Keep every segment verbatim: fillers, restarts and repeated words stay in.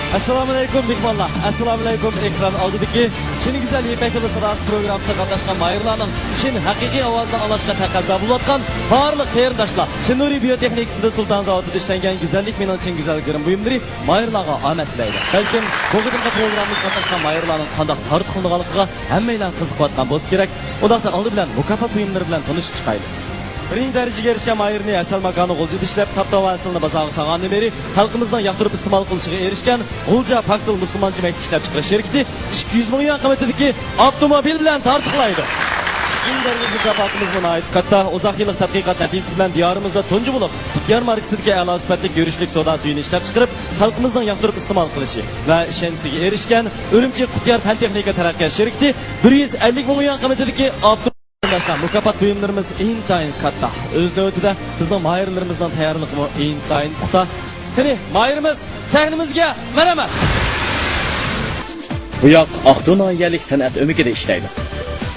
ئەسسالامۇئەلەيكۇم، مېھمانلار! ئەسسالامۇئەلەيكۇم، ئېكران ئالدىدىكى شېنىڭ گۈزەل يىپەك يولى ساداسى پروگراممىسىغا قاتناشقان ماھىرلارنىڭ چىن ھەقىقىي ئاۋازىنى ئاڭلاشقا تەقەززا بولۇۋاتقان بارلىق قېرىنداشلار! شىنۇرى بىيو تېخنىكىسىدا سۇلتان زاۋۇتىدا ئىشلەنگەن گۈزەللىك مېنىڭ چىن گۈزەل گىرىم بۇيۇملىرى ماھىرلارغا ئامەت تىلەيدۇ. بەلكىم بۇ قېتىمقى پروگراممىمىزغا قاتناشقان ماھىرلارنىڭ قانداق تارتقۇلىنىدىغانلىقىغا ھەممەيلەن قىزىقىۋاتقان بولسا كېرەك. ئۇنداقتا ئالدى بىلەن مۇكاپات بۇيۇملىرى بىلەن تونۇشۇپ چىقايلى. بىرىنچى دەرىجىگە ئېرىشكەن ماھىرنى ھەسەل ماكانى غۇلجىدا ئىشلەپ، ساپ تاۋا ھەسىلىنى بازارغا سالغاندىن بېرى خەلقىمىزنىڭ ياقتۇرۇپ ئىستېمال قىلىشىغا ئېرىشكەن غۇلجا پاكتىل مۇسۇلمانچە مەيدە ئىشلەپچىقىرىش شىركىتى ئىككى يۈز مىڭ يۈەن قىممىتىدىكى ئاپتوموبىل بىلەن تارتۇقلايدۇ. ئىككىنچى دەرىجىلىك مۇكاپاتىمىزمۇ ناھايىتى كاتتا. ئۇزاق يىللىق تەتقىقات نەتىجىسى بىلەن دىيارىمىزدا تۇنجى بولۇپ قۇتيار ماركىسىدىكى ئەلا سۈپەتلىك يۈرۈشلۈك سودا سۈيىنى ئىشلەپچىقىرىپ، خەلقىمىزنىڭ ياقتۇرۇپ ئىستېمال قىلىشى ۋە ئىشەنچىسىگە ئېرىشكەن ئۈرۈمچى قۇتيار پەن تېخنىكا تەرەققىيات شىركىتى بىر يۈز ئەللىك مىڭ يۈەن قىممىتىدىكى ئاپتو قېرىنداشلار، مۇكاپات بۇيۇملىرىمىز ئىنتايىن كاتتا. ئۆز نۆۋىتىدە بىزنىڭ ماھىرلىرىمىزنىڭ تەييارلىقىمۇ ئىنتايىن پۇختا. قېنى، ماھىرىمىز، سەھنىمىزگە مەرھەمەت! بۇ ياق ئاقتۇ ناھىيەلىك سەنئەت ئۆمىكىدە ئىشلەيدۇ.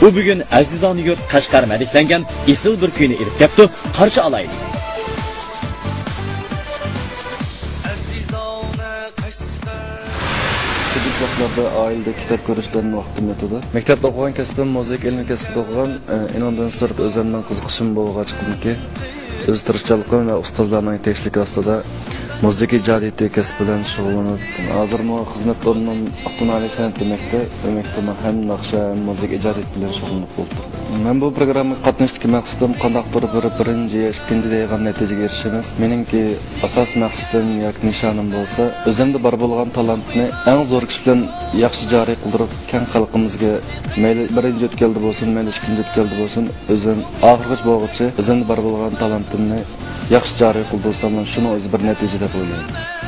ئۇ بۈگۈن ئەزىزانە يۇرت قەشقەر مەدھىيەلەنگەن ئېسىل بىر كۈينى ئېلىپ كەپتۇ، قارشى ئالايلى. ئەزىزانە قەشقەر. كىچىك چاغلاردا ئائىلىدە كىتاب كۆرۈشتىن ۋاقتىم ئۆتىدۇ. مەكتەپتە ئوقۇغان كەسپىم مۇزىكا ئىلمىي كەسپىدە ئوقۇغان. ئە، ئېنىڭدىن سىرت ئۆزۈمنىڭ قىزىقىشىم بولغاچقىمكى، ئۆز تىرىشچانلىقىم ۋە ئۇستازلارنىڭ يېتەكچىلىكى ئاستىدا مۇزىكا ئىجادىيىتى كەسپى بىلەن شۇغۇللىنىپ، ھازىرمۇ خىزمەت ئورنۇم ئاقتۇ ناھىيەلىك سەنئەت ئۆمىكىدە، ئۆمىكتە ھەم ناخشا، ھەم مۇزىكا ئىجادىيىتى بىلەن شۇغۇللىنىپ ئولتۇرىمەن. مەن بۇ پروگراممىغا قاتنىشىشتىكى مەقسىتىم قانداقتۇر بىر بىرىنچى يا ئىككىنچى دەيدىغان نەتىجىگە ئېرىشىمىز. مېنىڭكى ئاساسىي مەقسىتىم ياكى نىشانىم بولسا، ئۆزۈمدە بار بولغان تالانتنى ئەڭ زور كۈچ بىلەن ياخشى جارى قىلدۇرۇپ، كەڭ خەلقىمىزگە مەيلى بىرىنچى ئۆتكەلدە بولسۇن، مەيلى ئىككىنچى ئۆتكەلدە بولسۇن، ئۆزۈم ئاخىرغىچە بولغۇچە ئۆزۈمدە بار بولغان تالانتىمنى ياخشى جارى قىلدۇرساملا، شۇنىڭ ئۆزى بىر نەتىجە دەپ ئويلايمەن.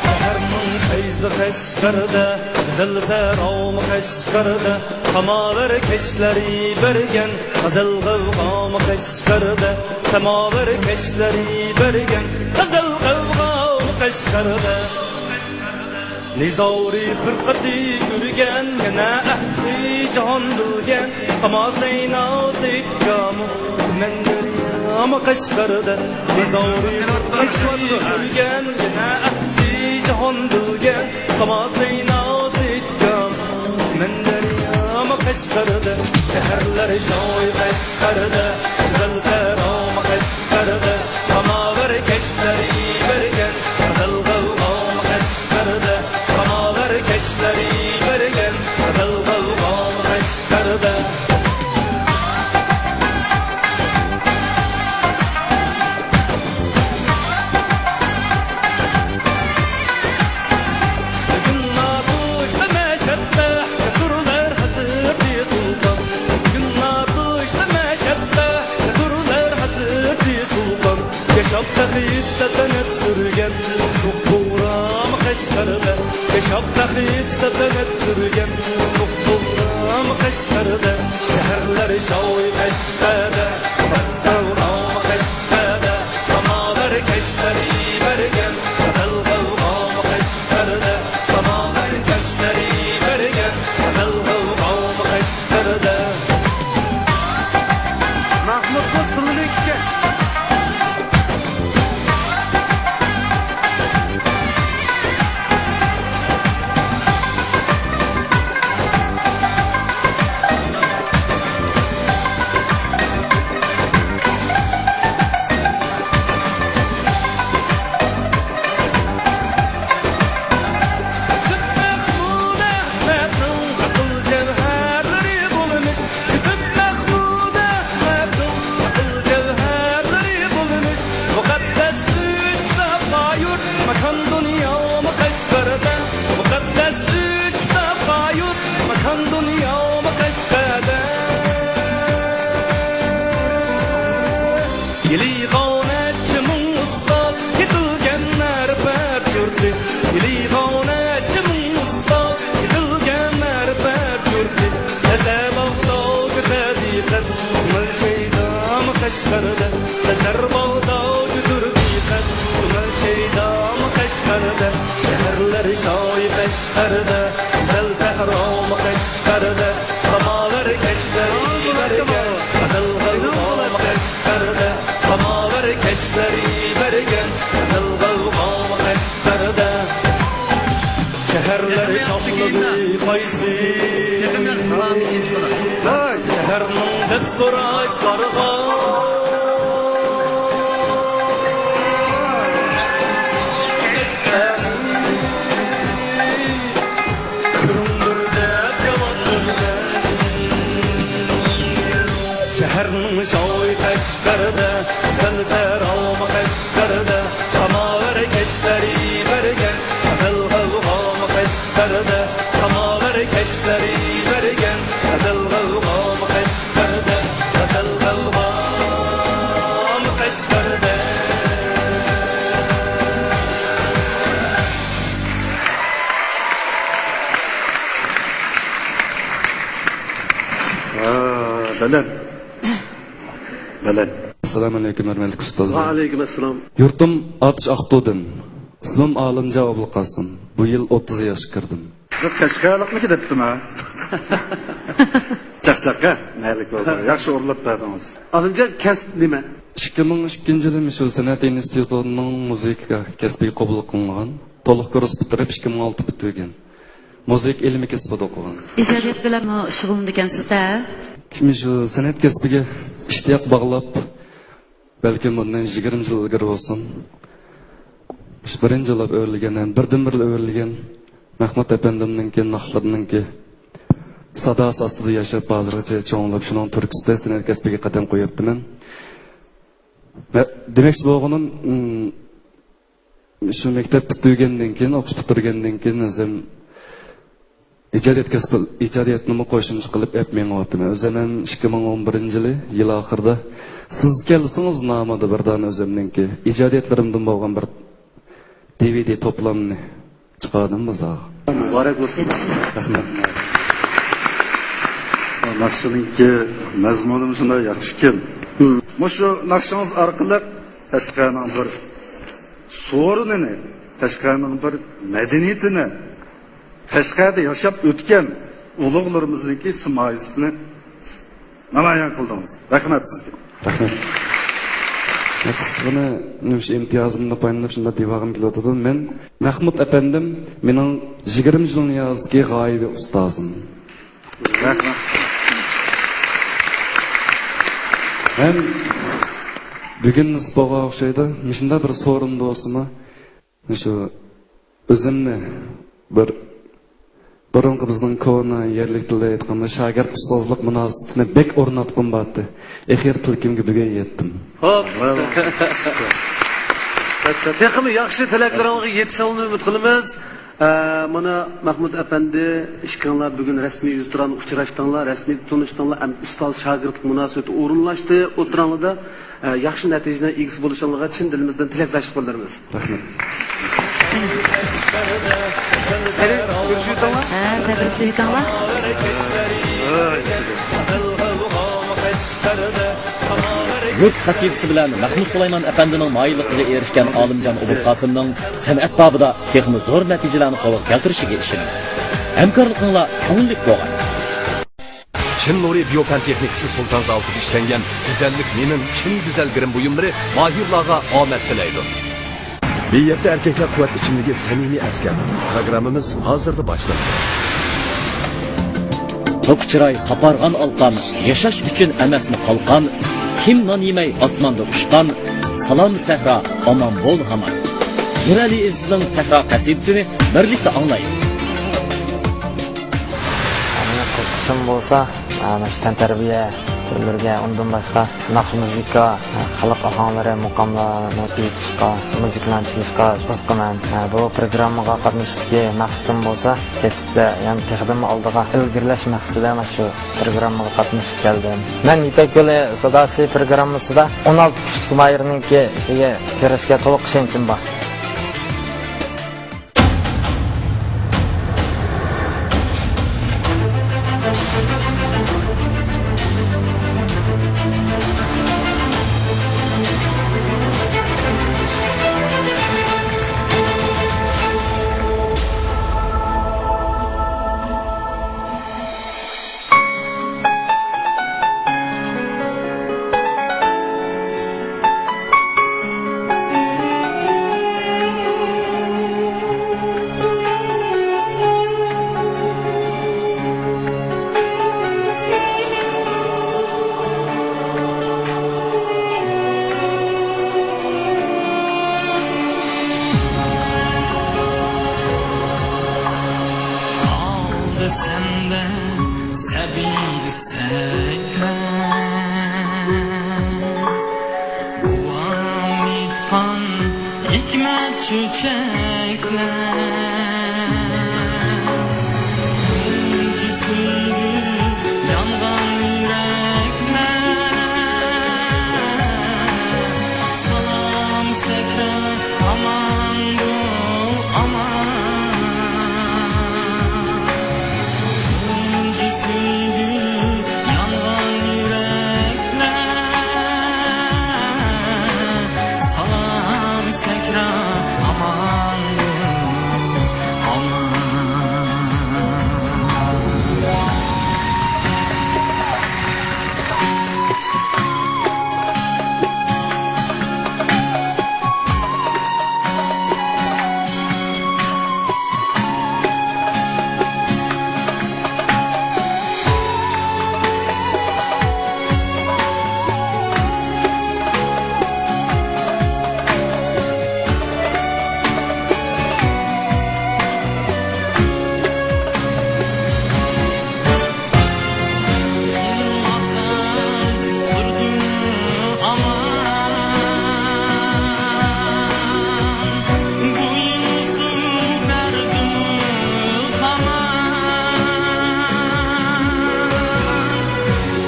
شەھەرنىڭ پەيزى قەشقەردە، گۈزەل سەھرامۇ قەشقەردە، ساماۋار كەچلىرى بەرگەن غەزەل غەۋغامۇ قەشقەردە، ساماۋار كەچلىرى بەرگەن غەزەل غەۋغامۇ قەشقەردە. نىزارى پۇرقىتى كۆرگەن، يەنە ئەھلى جاھان بىلگەن، ساما سەينا سېيىتكامۇ، تۈمەن دەريامۇ قەشقەردە. نىزارى پۇرقىتى كۆرگەن، يەنە ئەھلى جاھان بىلگەن، ساما سەينا سېيىتكامۇ، تۈمەن دەريامۇ قەشقەردە. شەھەرلەر شاي قەشقەردە، گۈزەل سەھرامۇ قەشقەردە، ساماۋار كەچلىرى بەرگەن غەزەل غەۋغامۇ قەشقەردە، ساماۋار كەچلىرى بەرگەن غەزەل غەۋغامۇ قەشقەردە. بۈگۈن ناتۇشلى مەشەددە، تۇرلار ھەزرىتى سۇلتان. بۈگۈن ناتۇشلى مەشەددە، تۇرلار ھەزرىتى سۇلتان. ياشاپ تەخت سەلتەنەت سۈرگەن، سۇنۇق بۇغرام قەشقەردە. ياشاپ تەخت سەلتەنەت سۈرگەن، سۇنۇق بۇغرام قەشقەردە. شەھەرلەر شاي قەشقەردە، غەزەل غەۋغام قەشقەردە. ساماۋار كەچلىرى بەرگەن غەزەل غەۋغام قەشقەردە، ساماۋار كەچلىرى بەرگەن غەزەل غەۋغام قەشقەردە. مەھمۇد، بۇ سىلىنىڭكى ئىكەن. يىلىغا نەچچە مىڭ ئۇستاز يېتىلگەن مەرىپەت يۇرتى. يىلىغا نەچچە مىڭ ئۇستاز يېتىلگەن مەرىپەت يۇرتى. تازا باغدا كۆتەردى قەد، كۆڭۈل شەيدامۇ قەشقەردە. تازا باغدا كۆتەردى قەد، كۆڭۈل شەيدامۇ قەشقەردە. شەھەرلەر شايى قەشقەردە، گۈزەل سەھرامۇ قەشقەردە. سامالار كەچلەر بەرگەن، قىزىل غەلۋەمۇ قەشقەردە. سامالار كەچلەر بەرگەن، قىزىل غەلۋەمۇ قەشقەردە. شەھەرلەر شادلىقى قايسى؟ شەھەرنىڭ دەپ سوراشلارغا. شەھەرنىڭ شايى قەشقەردە، سەنسەرامۇ قەشقەردە. سامالار كەچلەر بەرگەن، قىزىل غەلۋەمۇ قەشقەردە. سامالار كەچلەر بەرگەن، قىزىل غەلۋەمۇ قەشقەردە. قىزىل غەلۋەمۇ قەشقەردە. ھا، بەلەن. بەلەن. ئەسسالامۇئەلەيكۇم، ھۆرمەتلىك ئۇستازلار. ۋەئەلەيكۇم ئەسسالام. يۇرتۇم ئاتۇش ئاقتۇدىن. ئىسمىم ئالىمجان ئابۇلقاسىم. بۇ يىل ئوتتۇز ياشقا كىردىم. بىر قەشقەرلىكمىكى دەپتىما؟ چاقچاققا، مەيلىك بولسا. ياخشى ئورۇنلاپ بەردىڭىز. ئالىمجان، كەسىپ نېمە؟ ئىككى مىڭ ئىككىنچى يىلى مۇشۇ سەنئەت ئىنستىتۇتىنىڭ مۇزىكا كەسپىگە قوبۇل قىلىنغان. تولۇق كۇرس پۈتتۈرۈپ، ئىككى مىڭ ئالتە پۈتتۈرگەن. مۇزىكا ئىلمى كەسپىدە ئوقۇغان. ئىجادىيەت بىلەنمۇ شۇغۇللىنىدىكەنسىز-دە؟ شۇ سەنئەت كەسپىگە ئىشتىياق باغلاپ، بەلكىم بۇندىن يىگىرمە يىل ئىلگىرى بولسۇن، مۇشۇ بىرىنچى بولۇپ ئۆرلىگەن ھەم بىردىنبىرلا ئۆرلىگەن مەھمۇت ئەپەندىمنىڭكى ناخشىلىرىنىڭكى ساداسى ئاستىدا ياشاپ، ھازىرغىچە چوڭ بولۇپ، شۇنىڭ تۈرتكىسىدە سەنئەت كەسپىگە قەدەم قويۇپتىمەن. ۋە دېمەكچى بولغىنىم، ئىم، شۇ مەكتەپ پۈتتۈرگەندىن كېيىن، ئوقۇش پۈتتۈرگەندىن كېيىن ئۆزۈم ئىجادىيەت كەسپى، ئىجادىيەتنىمۇ قوشۇمچە قىلىپ ئەپ مېڭىۋاتىمەن. ئۆزۈم ھەم ئىككى مىڭ ئون بىرىنچى يىلى، يىل ئاخىرىدا سىز كەلسىڭىز نامىدا بىر دانە ئۆزۈمنىڭكى ئىجادىيەتلىرىمدىن بولغان بىر دى ۋى دى توپلامنى چىقاردىم بازارغا. مۇبارەك بولسۇن. رەھمەت. ناخشىنىڭكى مەزمۇنىمۇ شۇنداق ياخشىكەن. مۇشۇ ناخشىڭىز ئارقىلىق قەشقەرنىڭ بىر سورۇنىنى، قەشقەرنىڭ بىر مەدەنىيىتىنى، قەشقەردە ياشاپ ئۆتكەن ئۇلۇغلىرىمىزنىڭكى سىمايىسىنى نامايان قىلدىڭىز. رەھمەت سىزگە. رەھمەت. قىسقىغىنە، مۇشۇ ئىمتىيازىمدىن پايدىلىنىپ شۇنداق دېۋاغىم كېلىۋاتىدۇ. مەن مەھمۇت ئەپەندىم، مېنىڭ يىگىرمە يىل نىيازدىكى غايىۋى ئۇستازىم. رەھمەت. ھەم بۈگۈن نېسىپ بولغان ئوخشايدۇ. مۇشۇنداق بىر سورۇندا بولسىمۇ، شۇ ئۆزۈمنى بىر بۇرۇنقى بىزنىڭ كونا يەرلىك تىلدا ئېيتقاندا شاگىرت ئۇستازلىق مۇناسىۋىتىنى بەك ئورناتقۇم بارتتى. ئېخىر تىلىكىمگە بۈگۈن يەتتىم. خوپ. تېخىمۇ ياخشى تىلەكلىرىڭىزگە يېتىشىڭىزنى ئۈمىد قىلىمىز. ئە، مانا مەھمۇت ئەپەندى، ئىككىڭلار بۈگۈن رەسمىي يۈزتۇرانە ئۇچراشتىڭلار، رەسمىي تونۇشتۇڭلار، ھەم ئۇستاز شاگىرتلىق مۇناسىۋىتى ئورۇنلاشتى ئوتتۇراڭلاردا. ئە، ياخشى نەتىجىنىڭ ئىگىسى بولۇشۇڭلارغا چىن دىلىمىزدىن تىلەكداشلىق بىلدۈرىمىز. رەھمەت. قېنى، كۆرۈشۈۋېتىڭلار. ھە، تەبرىكلىۋېتىڭلار. يۇرت قەسىدىسى بىلەن مەھمۇت سۇلايمان ئەپەندىنىڭ مايىللىقىغا ئېرىشكەن ئالىمجان ئوبۇلقاسىمنىڭ سەنئەت بابىدا تېخىمۇ زور نەتىجىلەرنى قولغا كەلتۈرۈشىگە ئىشىنىمىز. ھەمكارلىقىڭلار كۆڭۈللۈك بولغاي. چىن نۇرى بىيو پەن تېخنىكىسى سۇلتان زاۋۇتىدا ئىشلەنگەن گۈزەللىك مېنىڭ چىن گۈزەل گىرىم بۇيۇملىرى ماھىرلارغا ئومەد تىلەيدۇ. بىيەتتە ئەركەكلەر قۇۋۋەت ئىچىملىكى سەمىمىي ئەسكەر. پروگراممىمىز ھازىرلا باشلىنىدۇ. توك چىراي قاپارغان ئالقان، ياشاش ئۈچۈن ئەمەسمۇ قالقان، كىم نان يېمەي ئاسماندا ئۇچقان، سالام سەھرا، ئامان بول ھامان. نۇرئەلى ئەزىزنىڭ سەھرا قەسىدىسىنى بىرلىكتە ئاڭلايلى. مېنىڭ قىزىقىشىم بولسا، مانا شۇ تەنتەربىيە، تۈرلىرىگە، ئۇندىن باشقا ناخشا مۇزىكا، خەلق ئاھاڭلىرى، مۇقاملارنى ئېيتىشقا، مۇزىكىلارنى چېلىشقا قىزىقىمەن. بۇ پروگراممىغا قاتنىشىشتىكى مەقسىتىم بولسا، كەسىپتە يەنە تېخىدىنمۇ ئالدىغا ئىلگىرىلەش مەقسىتىدە مانا شۇ پروگراممىغا قاتنىشىپ كەلدىم. مەن يىپەك يولى ساداسى پروگراممىسىدا ئون ئالتە كۈچلۈك ماھىرنىڭكى ئىچىگە كىرىشكە تولۇق ئىشەنچىم بار. قالدى سەندە سەبىي ئىستەكلەر، بوۋام ئېيتقان ھېكمەت چۆچەكلەر، تۇنجى سۆيگۈ يانغان يۈرەكلەر. سالام سەھرا، ئامان بول، ئامان. تۇنجى سۆيگۈ يانغان يۈرەكلەر. سالام سەھرا، ئامان بول، ئامان.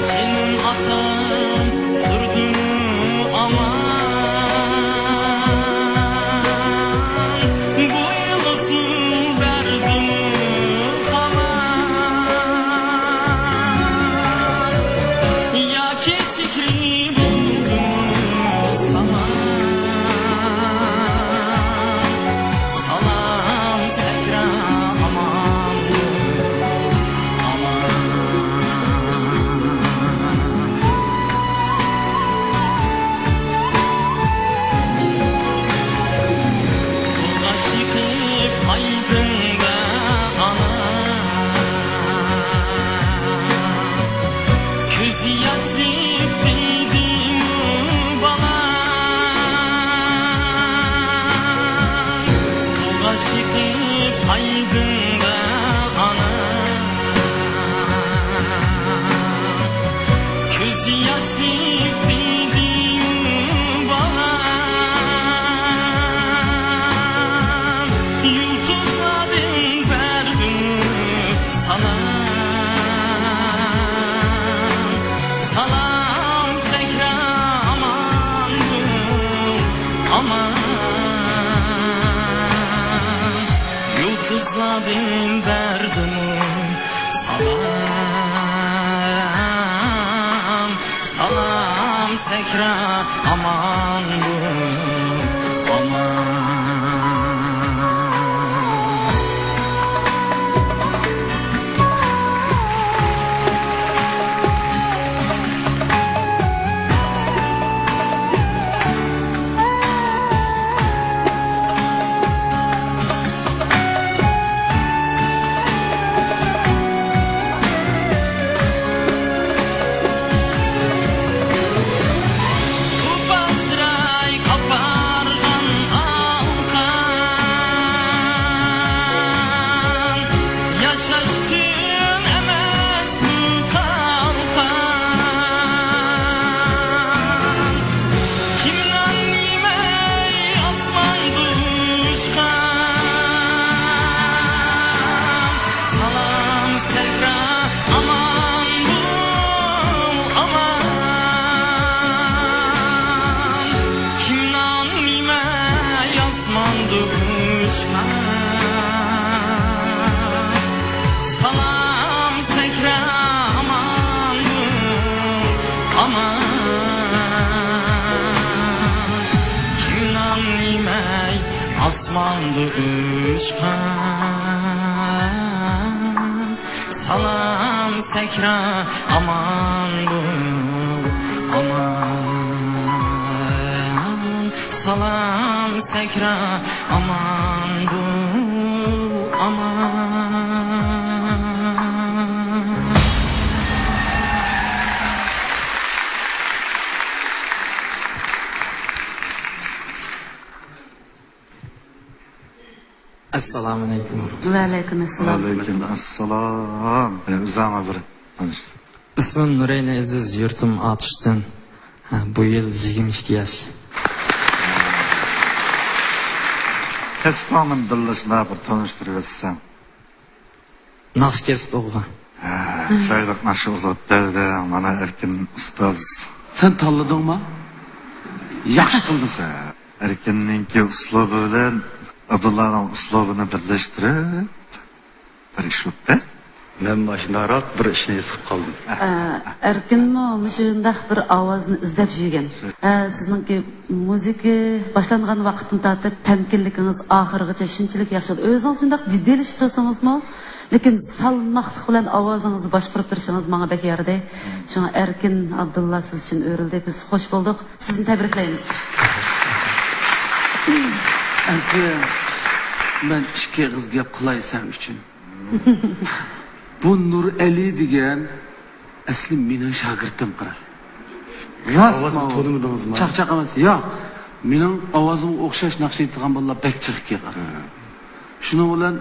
جېنىم ئاتام تۇردىمۇ ئامان، بويلىسۇن بەردىمۇ خامان. ياكى چېھرى بولدىمۇ سامان. سالام سەھرا، ئامان بول، ئامان. توقاش يېقىپ ئايدىڭدا ئانا، كۆز ياشلىق دېدىمۇ بالا. توقاش يېقىپ ئايدىڭدا ئانا، كۆز ياشلىق دېدىمۇ بالا. يۇلتۇزلاردىن بەردىمۇ سالام. سالام سەھرا، ئامان بول، ئامان. يۇلتۇزلاردىن بەردىمۇ سالام. سالام سەھرا، ئامان بول، ئامان. توپال چىراي قاپارغان ماڭدى ئۇچقان. سالام سەھرا، ئامان بول، ئامان. سالام سەھرا، ئامان بول، ئامان. ئەسسالامۇئەلەيكۇم. ۋەئەلەيكۇم ئەسسالام. ۋەئەلەيكۇم ئەسسالام. ئۆزۈڭلار بىر تونۇشتۇرۇڭ. ئىسمىم نۇرەينى ئەزىز، يۇرتۇم ئاتۇشتىن. ھە، بۇ يىل يىگىرمە ئىككى ياش. كەسپىڭنى بىللە شۇنداق بىر تونۇشتۇرۇۋەتسەڭ. ناخشا كەسپى ئوقۇغان. ھە، چىرايلىق ناخشا ئوقۇپ بەردىڭ، مانا ئەركىن ئۇستاز. سەن تاللىدىڭما؟ ياخشى قىلدىڭ. ئەركىننىڭكى ئۇسلۇبى بىلەن ئابدۇللانىڭ ئۇسلۇبىنى بىرلەشتۈرۈپ بىر ئىش بوپتۇ. مەن مانا شۇنداقراق بىر ئىشنى ھېس قىلىپ قالدىم. ئە، ئەركىنمۇ مۇشۇنداق بىر ئاۋازنى ئىزدەپ يۈرگەن. ئە، سىزنىڭكى مۇزىكا باشلانغان ۋاقىتتىن تارتىپ تەمكىنلىكىڭىز ئاخىرىغىچە شۇنچىلىك ياخشى بولدى. ئۆزىڭىز شۇنداق جىددىيلىشىپ تۇرسىڭىزمۇ، لېكىن سالماقلىق بىلەن ئاۋازىڭىزنى باشقۇرۇپ بېرىشىڭىز ماڭا بەك يارىدى. شۇڭا ئەركىن ئابدۇللا سىز ئۈچۈن ئۆرۈلدى. بىز خوش بولدۇق. سىزنى تەبرىكلەيمىز. ئەركىن، مەن ئىككى ئېغىز گەپ قىلاي سەن ئۈچۈن. بۇ نۇرئەلى دېگەن ئەسلى مېنىڭ شاگىرتىم، قارا. راست. ئاۋازنى ماۋۇ تونۇمىدىڭىزمۇ؟ چاقچاق ئەمەس. ياق. مېنىڭ ئاۋازىمغا ئوخشاش ناخشا ئېيتىدىغان بالىلار بەك جىق ئىكەن، قارا. ھە. شۇنىڭ بىلەن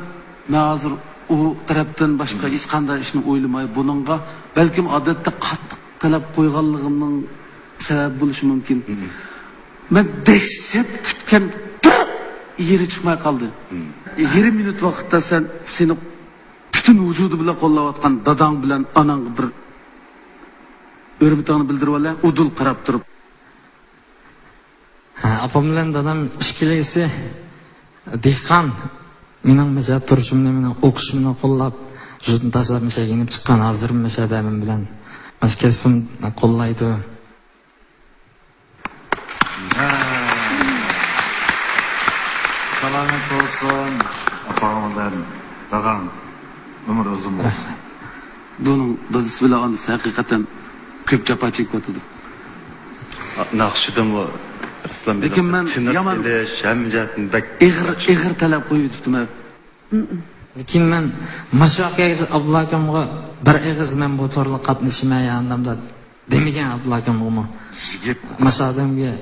مەن ھازىر ئۇ تەرەپتىن باشقا، ھە، ھېچقانداق ئىشنى ئويلىماي، بۇنىڭغا بەلكىم ئادەتتە قاتتىق تەلەپ قويغانلىقىمنىڭ سەۋەبى بولۇشى مۇمكىن. ھە. مەن دەھشەت كۈتكەن بىر يېرى چىقماي قالدى. ھە. يېرىم مىنۇت ۋاقىتتا سەن سېنى پۈتۈن ۋۇجۇدى بىلەن قوللاۋاتقان داداڭ بىلەن ئاناڭغا بىر ھۆرمىتىڭنى بىلدۈرۈۋالە، ئۇدۇل قاراپ تۇرۇپ. ھە، ئاپام بىلەن دادام ئىككىلىسى دېھقان. مېنىڭ مۇشۇ تۇرۇشۇمنى، مېنىڭ ئوقۇشۇمنى قوللاپ، يۇرتنى تاشلاپ مۇشۇ يېرىگە يېنىپ چىققان. ھازىرمۇ مۇشۇ يەردە مەن بىلەن. مۇشۇ كەسپىم قوللايدۇ. ھە. سالامەت بولسۇن ئاپاڭ بىلەن داداڭ. ئۆمۈر ئۇزۇن بولسۇن. بۇنىڭ دادىسى بىلەن ئانىسى ھەقىقەتەن كۆپ جاپا چېكىۋاتىدۇ. ناخشىدىمۇ رۇسلان بىلەن لېكىن مەن تىنىق يامان ئېلىش، ھەممە جەھەتتىن بەك ئېغىر، ياخشى. ئېغىر تەلەپ قويۇۋېتىپتىمەن. لېكىن مەن ماشۇ ۋەقەگىچە ئابدۇللا ئاكامغا بىر ئېغىز مەن بۇ تورلۇق قاتنىشىمەن يا ئاندامدا دېمىگەن ئابدۇللا ئاكامغىمۇ. يىگىت. ماشۇ ئادەمگە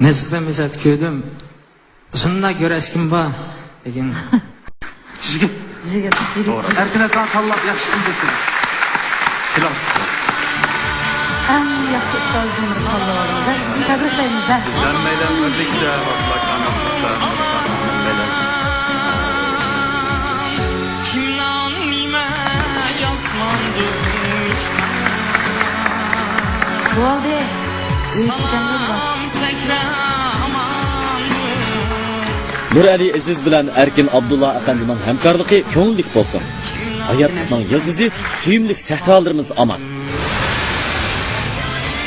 نەچچە قېتىم مەشەدە كۆردۈم. شۇنداق كۆرۈشكۈم بار. لېكىن يىگىت. يىگىت، يىگىت. توغرا. ئەركىن ئاكا تاللاپ ياخشى قىلدى سىز. ئەڭ ياخشى ئۇستازىڭىزنى تاللاۋالدىڭىز ھە، سىزنى تەبرىكلەيمىز ھە. بىز ھەممەيلەن بىرلىكتە، ھەممەيلەن. بولدى. ئۆيگە كەتكەندە بولار. نۇرئەلى ئەزىز بىلەن ئەركىن ئابدۇللا ئەپەندىنىڭ ھەمكارلىقى كۆڭۈللۈك بولسۇن. ھاياتلىقنىڭ يىلتىزى، سۆيۈملۈك سەھرالىرىمىز ئامان.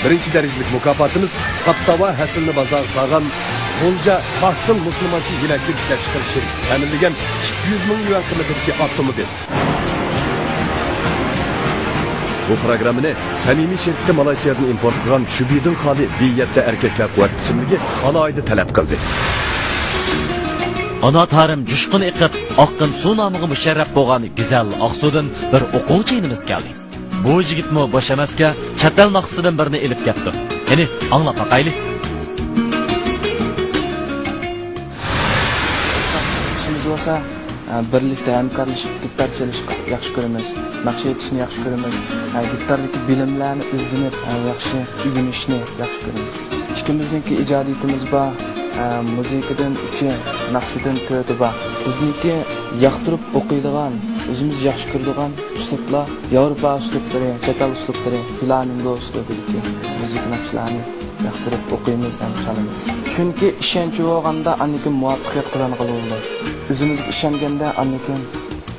بىرىنچى دەرىجىلىك مۇكاپاتىمىز ساپتا ۋە ھەسىلنى بازارغا سالغان غۇلجا پاختىڭ مۇسۇلمانچە يېلەكلىك ئىشلەپچىقىرىش شىركىتى تەمىنلىگەن ئىككى يۈز مىڭ يۈەن قىممىتىدىكى ئاپتوموبىل. بۇ پروگراممىنى سەمىمىي شىركىتى مالايسىيادىن ئىمپورت قىلغان شۈبھىدىن خالىي بى يەتتە ئەركەكلەر قۇۋۋەت ئىچىملىكى ئالاھىدە تەلەپ قىلدى. ئانا تارىم جۇشقۇن ئېقىپ، ئاققىن سۇ نامىغا مۇشەررەپ بولغان گۈزەل ئاقسۇدىن بىر ئوقۇغۇچى ئىنىمىز كەلدى. بۇ يىگىتمۇ بوش ئەمەسكەن، چەت ئەل ناخشىسىدىن بىرنى ئېلىپ كەپتۇ. قېنى، ئاڭلاپ باقايلى. ئىشىمىز بولسا، ئە، بىرلىكتە ھەمكارلىشىپ گىتار چېلىشقا ياخشى كۆرىمىز، ناخشا ئېيتىشنى ياخشى كۆرىمىز، ئە، گىتاردىكى بىلىملەرنى ئىزدىنىپ، ئە، ياخشى ئۆگىنىشنى ياخشى كۆرىمىز. ئىككىمىزنىڭكى ئىجادىيىتىمىز بار، ئە، مۇزىكىدىن ئۈچى، ناخشىدىن تۆتى بار. بىزنىڭكى ياقتۇرۇپ ئوقۇيدىغان، ئۆزىمىز ياخشى كۆرىدىغان ئۇسلۇبلار، ياۋروپا ئۇسلۇبلىرى، چەت ئەل ئۇسلۇبلىرى، فلامېنگو ئۇسلۇبىدىكى مۇزىكا ناخشىلارنى ياقتۇرۇپ ئوقۇيمىز ھەم چالىمىز. چۈنكى ئىشەنچ بولغاندا ئاندىن كېيىن مۇۋەپپەقىيەت قازانغىلى بولىدۇ. ئۆزىمىزگە ئىشەنگەندە ئاندىن كېيىن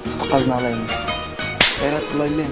ئۇتۇق قازىنالايمىز. غەيرەت قىلايلى.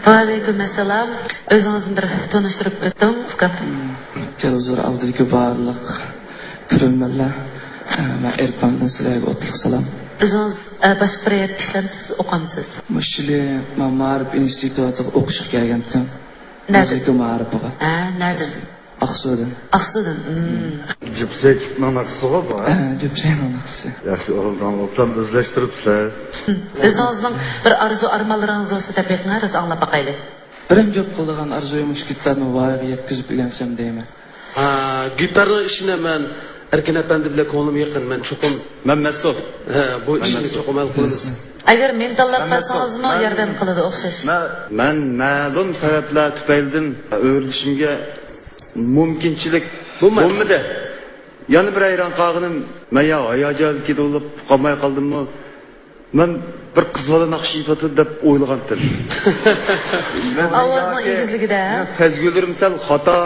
ۋەئەلەيكۇم ئەسسالام. ئۆزىڭىزنى بىر تونۇشتۇرۇپ ئۆتۈڭ، ئۇكام. تېلېۋىزور ئالدىدىكى بارلىق كۆرۈرمەنلەر، مەن ئېرپاندىن سىلەرگە ئوتلۇق سالام. ئۆزىڭىز، ئە، باشقا بىر يەردە ئىشلەمسىز، ئوقامسىز؟ مۇشۇ يىلى مەن مائارىپ ئىنستىتۇتىغا ئوقۇشقا كەلگەنتىم. نەدىن؟ مۇزىكا مائارىپىغا. ھە، نەدىن؟ ئاقسۇدىن. ئاقسۇدىن. مم. جىپسەي كىتنىڭ ناخشىسىغۇ بۇ، ھە؟ ھە، جىپسەينىڭ ناخشىسى. ياخشى، ئوبدان، ئوبدان ئۆزلەشتۈرۈپسىلەر. مم. ئۆزىڭىزنىڭ بىر ئارزۇ ئارمانلىرىڭىز بولسا دەپ بېقىڭ، بىز ئاڭلاپ باقايلى. بىرىنچى بولۇپ قالىدىغان ئارزۇيۇم مۇشۇ گىتارنى ۋايىغا يەتكۈزۈپ ئۆگەنسەم دەيمەن. ھە، گىتارنىڭ ئىشىنى مەن ئەركىن ئەپەندى بىلەن كۆڭلۈم يېقىن، مەن چوقۇم. مەن مەسئۇل. ھە، بۇ ئىشنى چوقۇم ھەل قىلىمىز. ئەگەر مېنى تاللاپ قالسىڭىزمۇ ياردەم قىلىدۇ ئوخشاش. مەن، مەن مەلۇم سەۋەبلەر تۈپەيلىدىن ئۆرۈلۈشۈمگە مۇمكىنچىلىك بولمىدى. يەنە بىر ھەيران قالغىنىم، مەن يا ھاياجاندىكى بولۇپ قالماي قالدىممۇ؟ مەن بىر قىز بالا ناخشا ئېيتىۋاتىدۇ دەپ ئويلىغانتىم. ئاۋازنىڭ ئېگىزلىكىدە. مەن سەزگۈلىرىم سەل خاتا.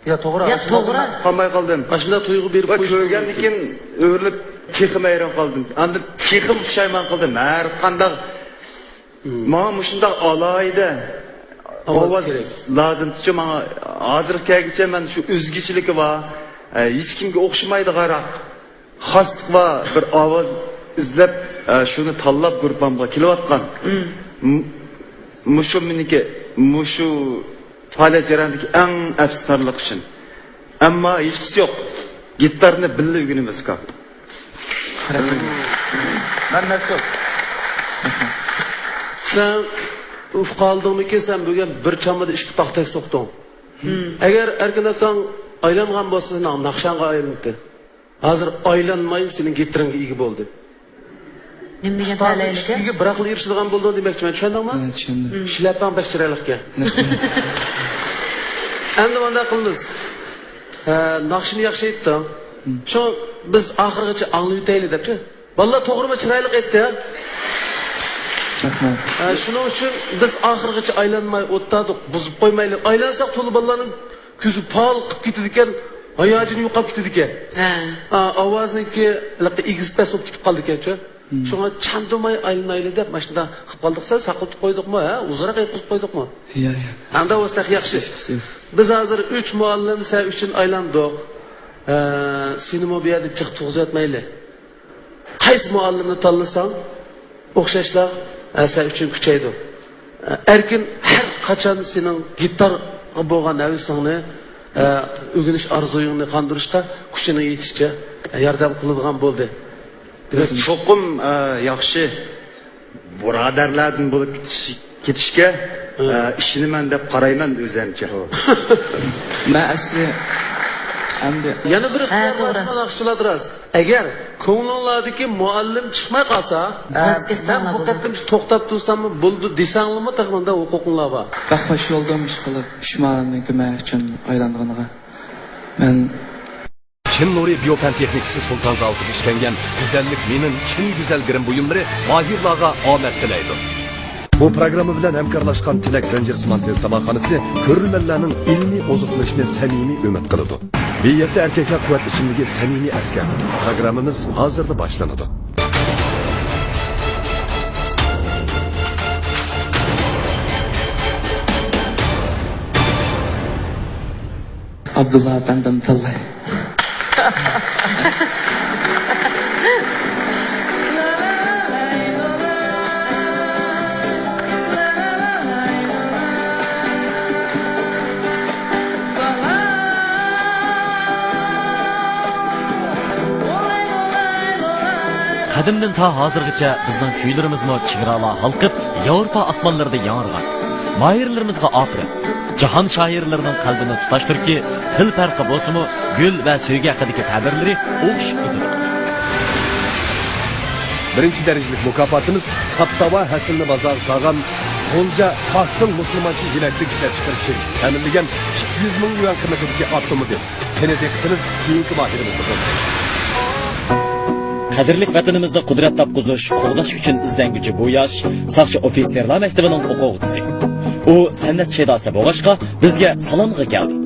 يا، توغرا. يا، توغرا. قالماي قالدىم. ئاشۇنداق تۇيغۇ بېرىپ قويۇش كۆرگەندىن كېيىن ئۆرۈلۈپ تېخىمۇ ھەيران قالدىم. ئاندىن تېخىمۇ پۇشايمان قىلدىم. ھەر قانداق ماڭا مۇشۇنداق ئالاھىدە ئاۋاز ئاۋاز كېرەك. لازىمچۇ ماڭا. ھازىرغا كەلگۈچە مەن شۇ ئۆزگىچىلىكى بار، ئە، ھېچكىمگە ئوخشىمايدىغانراق، خاسلىقى بار بىر ئاۋاز ئىزدەپ، ئە، شۇنى تاللاپ گۇرۇپپامغا كېلىۋاتقان. م-، مۇشۇ مېنىڭكى، مۇشۇ پائالىيەت جەريانىدىكى ئەڭ ئەپسۇسلىنارلىق ئىشىم. ئەمما ھېچقىسى يوق. گىتارنى بىللە ئۆگىنىمىز، ئۇكام. مەن مەسئۇل. سەن ئۇقالدىڭمىكىن، سەن بۈگۈن بىر چامىدا ئىككى پاختەك سوقتۇڭ. ئەگەر ئەركىن ئاكاڭ ئايلانغان بولسا، سېنىڭ ناخشاڭغا ئايلىنىدۇ. ھازىر ئايلانماي سېنىڭ گىتىرىڭغا ئىگە بولدى. نېمە دېگەن تەلەيلىكى؟ ئىككىگە بىراقلا ئېرىشىدىغان بولدۇڭ دېمەكچىمەن، چۈشەندىڭمۇ؟ ھە، چۈشەندىم. شىلەپەڭ بەك چىرايلىقكەن. رەھمەت. ئەمدى مۇنداق قىلىمىز. ھە، ناخشىنى ياخشى ئېيتتىڭ. شۇ بىز ئاخىرغىچە ئاڭلىۋېتەيلى دەپچۇ. بالىلار توغرىمۇ، چىرايلىق ئېيتتى، ھە؟ رەھمەت. ھە، شۇنىڭ ئۈچۈن بىز ئاخىرغىچە ئايلانماي ئولتۇردۇق، بۇزۇپ قويمايلى. ئايلانساق تولا بالىلارنىڭ كۆزى پال قىپ كېتىدىكەن، ھاياجىنى يوقاپ كېتىدىكەن. ھە. ئا، ئاۋازنىڭكى ھېلىقى ئېگىز پەس بولۇپ كېتىپ قالىدىكەنچۇ. شۇڭا چاندۇرماي ئايلىنايلى دەپ ماشۇنداق قىپ قالدۇق. سەل ساقلىتىپ قويدۇقمۇ، ھە؟ ئۇزۇنراق ياتقۇزۇپ قويدۇقمۇ؟ يا، يا. ئاندا بولسا تېخى ياخشى. ياخشى. بىز ھازىر ئۈچ مۇئەللىم سەن ئۈچۈن ئايلاندۇق. ھە، سېنىمۇ بۇ يەردە جىق تۇرغۇزۇۋەتمەيلى. قايسى مۇئەللىمنى تاللىساڭ، ئوخشاشلا، ئە، سەن ئۈچۈن كۈچەيدۇ. ئە، ئەركىن ھەر قاچان سېنىڭ گىتارغا بولغان ھەۋىسىڭنى، ئە، ئۆگىنىش ئارزۇيۇڭنى قاندۇرۇشقا كۈچىنىڭ يېتىشىچە، ئە، ياردەم قىلىدىغان بولدى. دېمەك، چوقۇم، ئە، ياخشى بۇرادەرلەردىن بولۇپ كېتىش، كېتىشكە، ئە، ئىشىنىمەن دەپ قارايمەن ئۆزەمچە. مەن ئەسلى ئەمدى يەنە بىر ئىختىيار بار، توغرا. ئىشقىلىپ، ئىشچىلار راست. ئەگەر كۆڭلۈڭلاردىكى مۇئەللىم چىقماي قالسا، ئە، مەن بۇ قېتىمچە توختاپ تۇرساممۇ بولىدۇ دېسەڭلىمۇ، تېخى مۇنداق ھوقۇقۇڭلار بار. بەك خوش بولدۇم، ئىشقىلىپ، ئۈچ مۇئەللىمنىڭكى مەن ئۈچۈن ئايلانغىنىغا. مەن چىن نۇرى بىيو پەن تېخنىكىسى سۇلتان زاۋۇتىدا ئىشلەنگەن گۈزەللىك مېنىڭ چىن گۈزەل گىرىم بۇيۇملىرى ماھىرلارغا ئامەت تىلەيدۇ. بۇ پروگرامما بىلەن ھەمكارلاشقان تىلەك زەنجىرسىمان تېز تاماقخانىسى كۆرۈرمەنلەرنىڭ ئىلمىي ئوزۇقلىنىشىنى سەمىمىي ئۈمىد قىلىدۇ. بى يەتتە ئەركەكلەر قۇۋۋەت ئىچىملىكى سەمىمىي ئەسكەرتىدۇ. پروگراممىمىز ھازىرلا باشلىنىدۇ. ئابدۇللا ئەپەندىم تاللاي. قەدىمدىن تا ھازىرغىچە بىزنىڭ كۈيلىرىمىزمۇ چېگرالار ھالقىپ، ياۋروپا ئاسمانلىرىدا ياڭرىغان. ماھىرلىرىمىزغا ئاپىرىن! جاھان شائىرلىرىنىڭ قەلبىنى تۇتاش تۈركى تىل پەرقى بولسىمۇ، گۈل ۋە سۆيگۈ ھەققىدىكى تەبىرلىرى ئوخشىشىپ كېتىدۇ. بىرىنچى دەرىجىلىك مۇكاپاتىمىز ساپتاۋا ھەسىلىنى بازارغا سالغان غۇلجا پاكتىل مۇسۇلمانچە يېمەكلىك ئىشلەپچىقىرىش شىركىتى تەمىنلىگەن ئىككى يۈز مىڭ يۈەن قىممىتىدىكى ئاپتوموبىل. قېنى دىققىتىڭىز كېيىنكى ماھىرىمىزدە بولسۇن. قەدىرلىك ۋەتىنىمىزنى قۇدرەت تاپقۇزۇش، قوغداش ئۈچۈن ئىزدەنگۈچى بۇ ياش ساقچى ئوفىتسېرلار مەكتىپىنىڭ ئوقۇغۇچىسى. ئۇ سەنئەت شەيداسى بولغاچقا، بىزگە سالامغا كەلدى.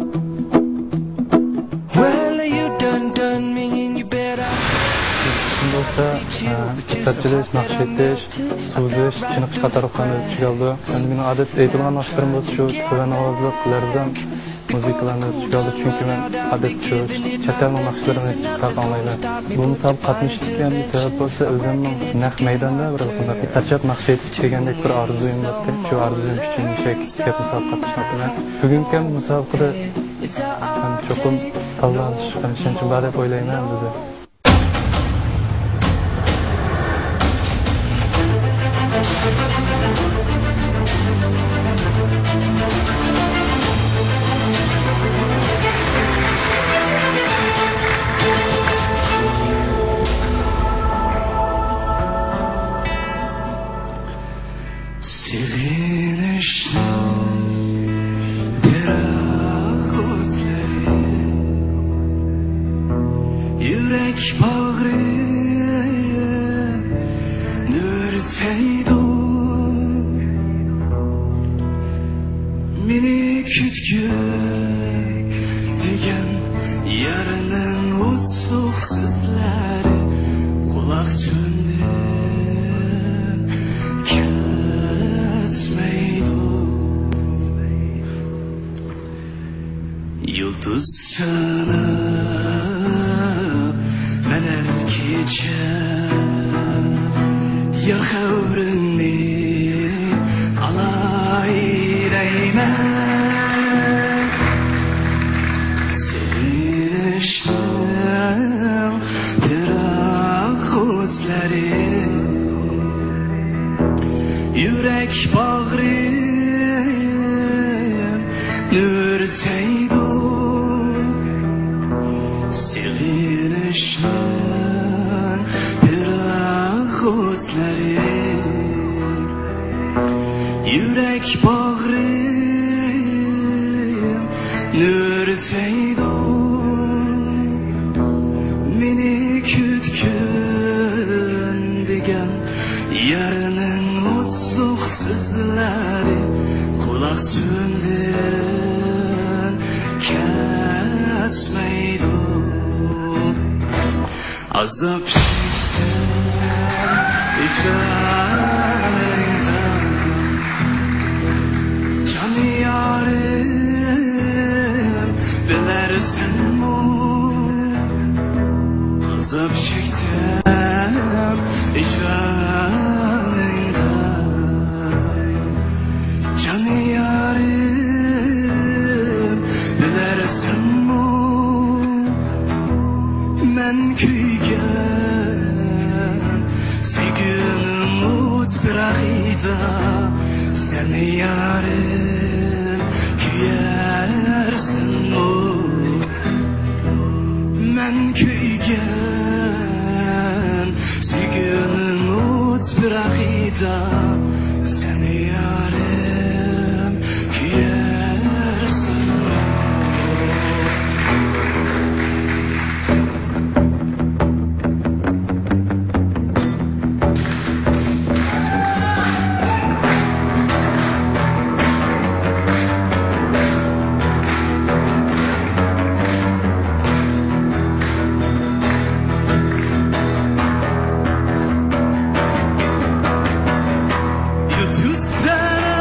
Well, you done done me and you better. بولسا، ئە، ئىپپەت چېلىش، ناخشا ئېيتىش، سۇ ئۈزۈش، چېنىقىش قاتارلىقلارنى ئۆز ئىچىگە ئالىدۇ. ئەمدى مېنىڭ ئادەتتە ئېيتىدىغان ناخشىلىرىم بولسا شۇ تۆۋەن ئاۋازلىق، لەرزان مۇزىكىلارنى ئۆز ئىچىگە ئالىدۇ، چۈنكى مەن ئادەتتە شۇ چەت ئەلنىڭ ناخشىلىرىنى كۆپ ئاڭلايمەن. بۇ مۇسابىقىگە قاتنىشىشتىكى ئەمدى سەۋەب بولسا ئۆزۈمنىڭ نەق مەيداندا بىر قانداق چارچاپ ناخشا ئېيتىش دېگەندەك بىر ئارزۇيۇم بارتى. شۇ ئارزۇيۇم ئۈچۈن مۇشۇ گەپ مۇسابىقىگە قاتنىشماقتىمەن. بۈگۈنكى مۇسابىقىدە مەن چوقۇم تاللانىش، ئىشەنچىم بار دەپ ئويلايمەن ئەمدى. سېغىنىشنىڭ بىراق ئوتلىرى يۈرەك باغرىم ئۆرتەيدۇ. مېنى كۈتكىن دېگەن يارنىڭ ئوتلۇق سۆزلىرى قۇلاق تۈۋىدىن كەچمەيدۇ. يۇلتۇز ساناپ مەن ھەر كېچە يار خەۋىرىڭنى ئالاي دەيمەن. سېغىنىشنىڭ پىراق ئوتلىرى يۈرەك باغرىم ئۆرتەيدۇ. سېغىنىشنىڭ پىراق ئوتلىرى يۈرەك باغرىم ئۆرتەيدۇ. مېنى كۈتكىن دېگەن يارنىڭ ئوتلۇق سۆزلىرى قۇلاق تۈۋىدىن كەچمەيدۇ. ئازاب چەكسەم ھىجرانىڭدا، جان يارىم، بىلەرسەنمۇ؟ ئازاب چەكسەم ھىجرانىڭدا، جان يارىم، بىلەرسەنمۇ؟ مەن كۆيگەن سۆيگۈنىڭ ئوت پىراقىدا، سەن يارىم كۆيەرسەنمۇ؟ مەن كۆيگەن سۆيگۈنىڭ ئوت پىراقىدا، سەن يارىم كۆيەرسەنمۇ؟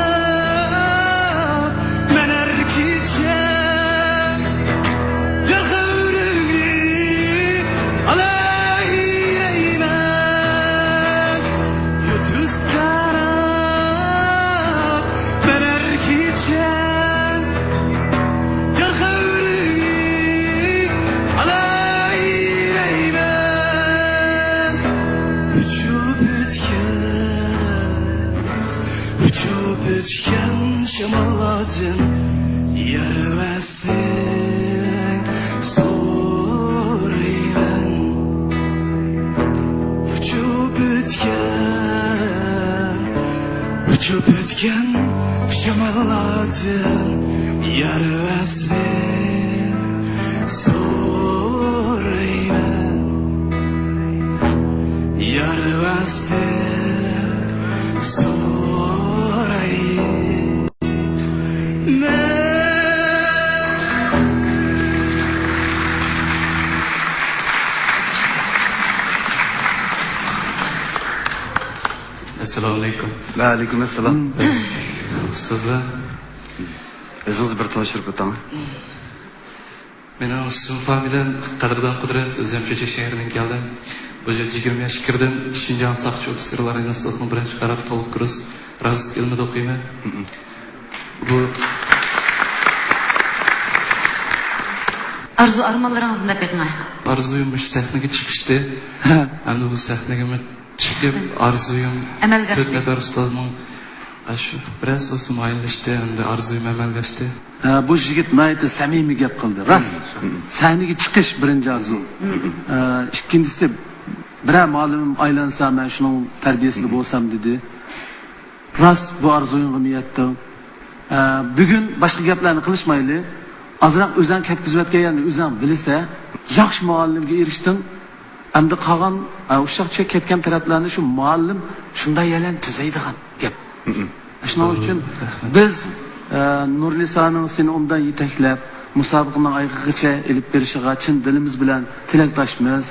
يۇلتۇزلار مەن ھەر كېچە يار خەۋىرىڭنى ئالاي دەيمەن. يۇلتۇزلار مەن ھەر كېچە يار خەۋىرىڭنى ئالاي دەيمەن. ئۇچۇپ ئۆتكەن ئۇچۇپ ئۆتكەن شاماللاردىن يار ۋەسلىڭ سورايمەن. ئۇچۇپ ئۆتكەن، ئۇچۇپ ئۆتكەن شاماللاردىن يار ۋەسلىڭ سورايمەن. يار ۋەسلىڭ سورايمەن. ئەسسالامۇئەلەيكۇم. ۋەئەلەيكۇم ئەسسالام. ئۇستازلار. ئۆزىڭىزنى بىر تونۇشتۇرۇپ ئۆتۈڭ. مېنىڭ ئىسمىم فامىلەم قەدىردان قۇدرەت، ئۆزۈم شۇجى شەھىرىدىن كەلدىم. بۇ يىل يىگىرمە ياشقا كىردىم. شىنجاڭ ساقچى ئوفىتسېرلار ئىنستىتۇتىنىڭ بىرىنچى قارار تولۇق كۇرس راستلىق ئىلمىدا ئوقۇيمەن. بۇ ئارزۇ ئارمانلىرىڭىزنى دەپ بېقىڭ. ئارزۇيۇم مۇشۇ سەھنىگە چىقىشتى. ھەمدە بۇ سەھنىگە چىقىپ، ئارزۇيۇم ئەمەلگە ئاشتى. تۆت نەپەر ئۇستازنىڭ، ئە، شۇ بىرەرسى بولسىمۇ ئايلىنىشتى، ئەمدى ئارزۇيۇم ئەمەلگە ئاشتى. ھە، بۇ يىگىت ناھايىتى سەمىمىي گەپ قىلدى. راست. سەھنىگە چىقىش بىرىنچى ئارزۇ. ئە، ئىككىنچىسى، بىرەر مۇئەللىمىم ئايلانسا، مەن شۇنىڭ تەربىيەسىدە بولسام دېدى. راست، بۇ ئارزۇيۇڭغىمۇ يەتتىڭ. ئە، بۈگۈن باشقا گەپلەرنى قىلىشمايلى. ئازراق ئۆزەڭ كەتكۈزۈۋەتكەن يەرنى ئۆزەڭ بىلىسە، ياخشى مۇئەللىمگە ئېرىشتىڭ. ئەمدى قالغان، ئە، ئۇششاق چۈشەك كەتكەن تەرەپلەرنى شۇ مۇئەللىم شۇنداق يەرلەرنى تۈزەيدىغان گەپ. شۇنىڭ ئۈچۈن بىز، ئە، نۇرنىسانىڭ سېنى ئوبدان يېتەكلەپ، مۇسابىقىنىڭ ئاخىرىغىچە ئېلىپ بېرىشىغا چىن دىلىمىز بىلەن تىلەكداشمىز.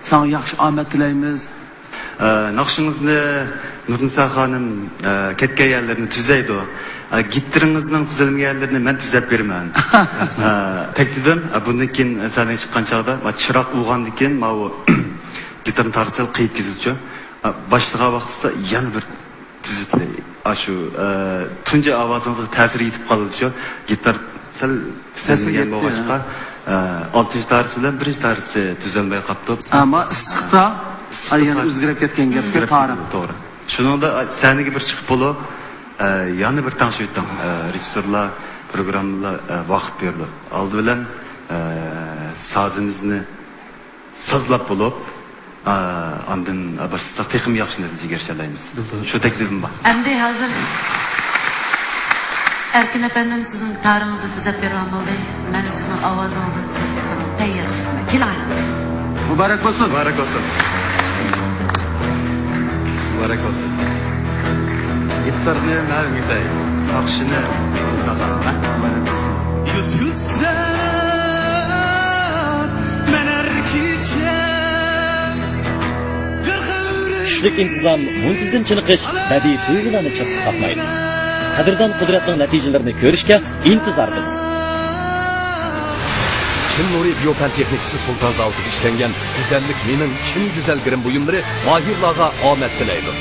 ساڭا ياخشى ئامەت تىلەيمىز. ئە، ناخشىڭىزنى نۇرنىسا خانىم، ئە، كەتكەن يەرلىرىنى تۈزەيدۇ. ئە، گىتتىرىڭىزنىڭ تۈزەلمىگەن يەرلىرىنى مەن تۈزەپ بېرىمەن. ئە، تەكلىپىم، ئە، بۇندىن كېيىن سەھنىگە چىققان چاغدا، ما، چىراغ ئۇلغاندىن كېيىن، ماۋۇ گىتارنى تارتسا قېيىپ كېتىدۇچۇ. ئە، باشلىغان ۋاقتىدا يەنە بىر تۈزىتىلى. ئاشۇ، ئە، تۇنجى ئاۋازىڭىزغا تەسىر يېتىپ قالىدىچۇ. گىتار سەل تەسىر تۈزەلمىگەن يەتتى، بولغاچقا، ھە. ئە، ئالتىنچى تارىسى بىلەن بىرىنچى تارىسى تۈزەلمەي قاپتۇ. ئەمما ئىسسىقتا، ئىسسىقتا ئايان تارىسى ئۆزگىرىپ كەتكەن گەپكە ئۆزگىرىپ تارا. كېتىدۇ، توغرا. شۇنىڭدا، ئە، سەھنىگە بىر چىقىپ بولۇپ، ئە، يەنە بىر تەڭشىۋېتىڭ. ئە، رېژىسسورلار، پروگراممىلار، ئە، ۋاقىت بېرىدۇ. ئالدى بىلەن، ئە، سازىمىزنى سازلاپ بولۇپ، ئا، ئاندىن باشلىساق تېخىمۇ ياخشى نەتىجىگە ئېرىشەلەيمىز. بىلدىم. شۇ تەكلىپىم بار. ئەمدى ھازىر ئەركىن ئەپەندىم سىزنىڭ گىتارىڭىزنى تۈزەپ بېرىدىغان بولدى. مەن سىزنىڭ ئاۋازىڭىزنى تۈزەپ بېرىمەن. تەييار. كېلىڭ. مۇبارەك بولسۇن. مۇبارەك بولسۇن. مۇبارەك بولسۇن. گىتارنى مەن ئۆگىتەي. ناخشىنى ساخا. مۇبارەك بولسۇن. يۇتۇشسا مەن ھەر كېچە كۈچلۈك ئىنتىزام، مۇنتىزىم چېنىقىش بەدىئىي تۇيغۇلارنى چىرتىپ قاقمايدۇ. قەدىردان قۇدرەتنىڭ نەتىجىلىرىنى كۆرۈشكە ئىنتىزارمىز. چىن نۇرى بىيو پەن تېخنىكىسى سۇلتان زاۋۇتىدا ئىشلەنگەن گۈزەللىك مېنىڭ چىن گۈزەل گىرىم بۇيۇملىرى ماھىرلارغا ئامەت تىلەيدۇ.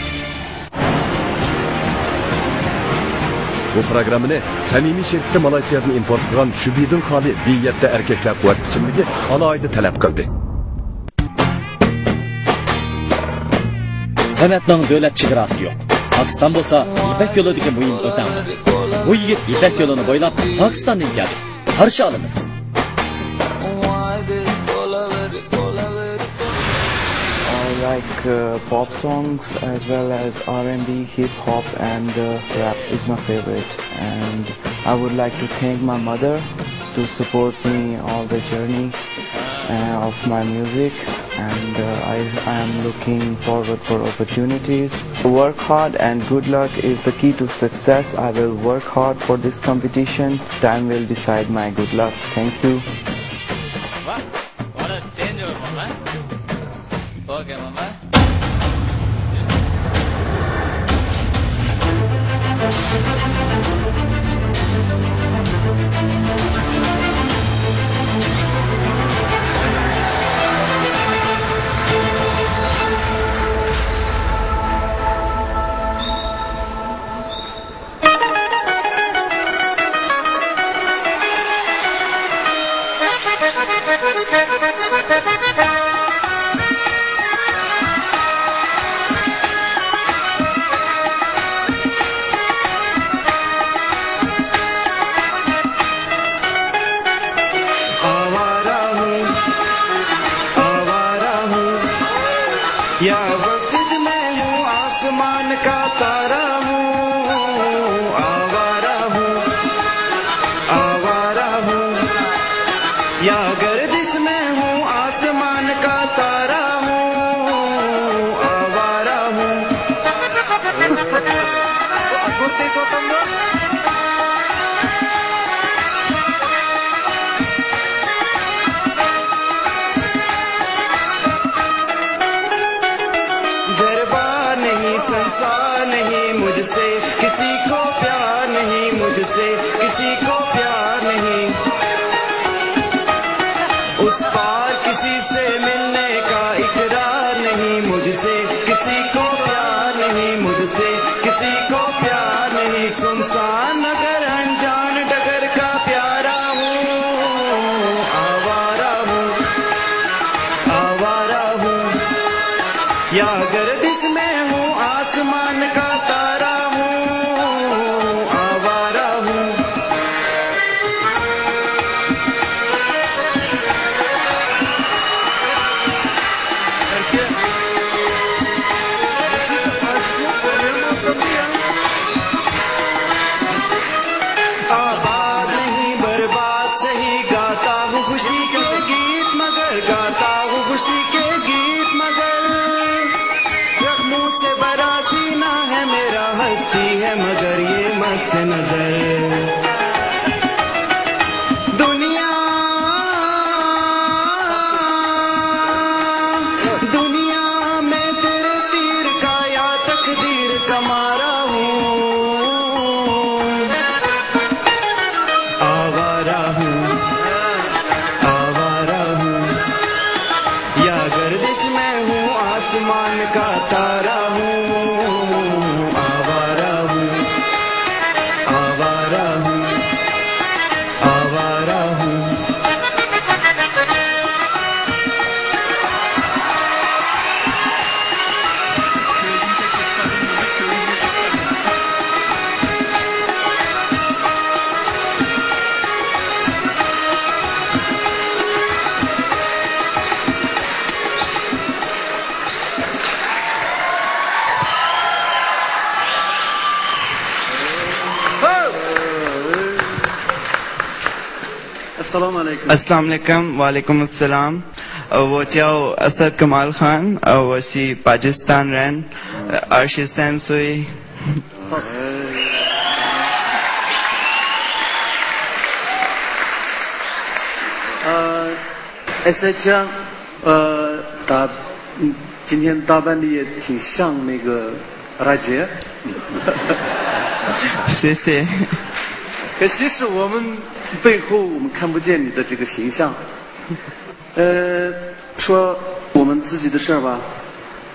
بۇ پروگراممىنى سەمىمىي شىركىتى مالايسىيادىن ئىمپورت قىلغان شۈبھىدىن خالىي بى يەتتە ئەركەكلەر قۇۋۋەت ئىچىملىكى ئالاھىدە تەلەپ قىلدى. سەنئەتنىڭ دۆلەت چېگراسى يوق. پاكىستان بولسا يىپەك يولىدىكى مۇھىم ئۆتەڭ. بۇ يىگىت يىپەك يولىنى بويلاپ پاكىستاندىن كەلدى. قارشى ئالىمىز. I like uh, pop songs as well as R and B, hip hop, and uh, rap is my favorite. And I would like to thank my mother to support me all the journey uh, of my music, and uh, I, I am looking forward for opportunities. Work hard and good luck is the key to success. I will work hard for this competition. Time will decide my good luck. Thank you. آوارہ ہوں، آوارہ ہوں، یا مسجد میں ہوں، آسمان کا تارا ہوں، آوارہ ہوں، آوارہ ہوں، یا گردش میں ہوں، آسمان کا تارا ہوں، آوارہ ہوں. گھر بار نہیں، سنسار نہیں. السلام عليكم. السلام عليكم. وعليكم السلام. 我叫 Asad Kamal Khan，我是巴基斯坦人，我是三岁。呃，Asad 讲，呃，打，嗯，今天打扮的也挺像那个 Raja。谢谢。可惜是我们背后我们看不见你的这个形象。呃，说我们自己的事儿吧，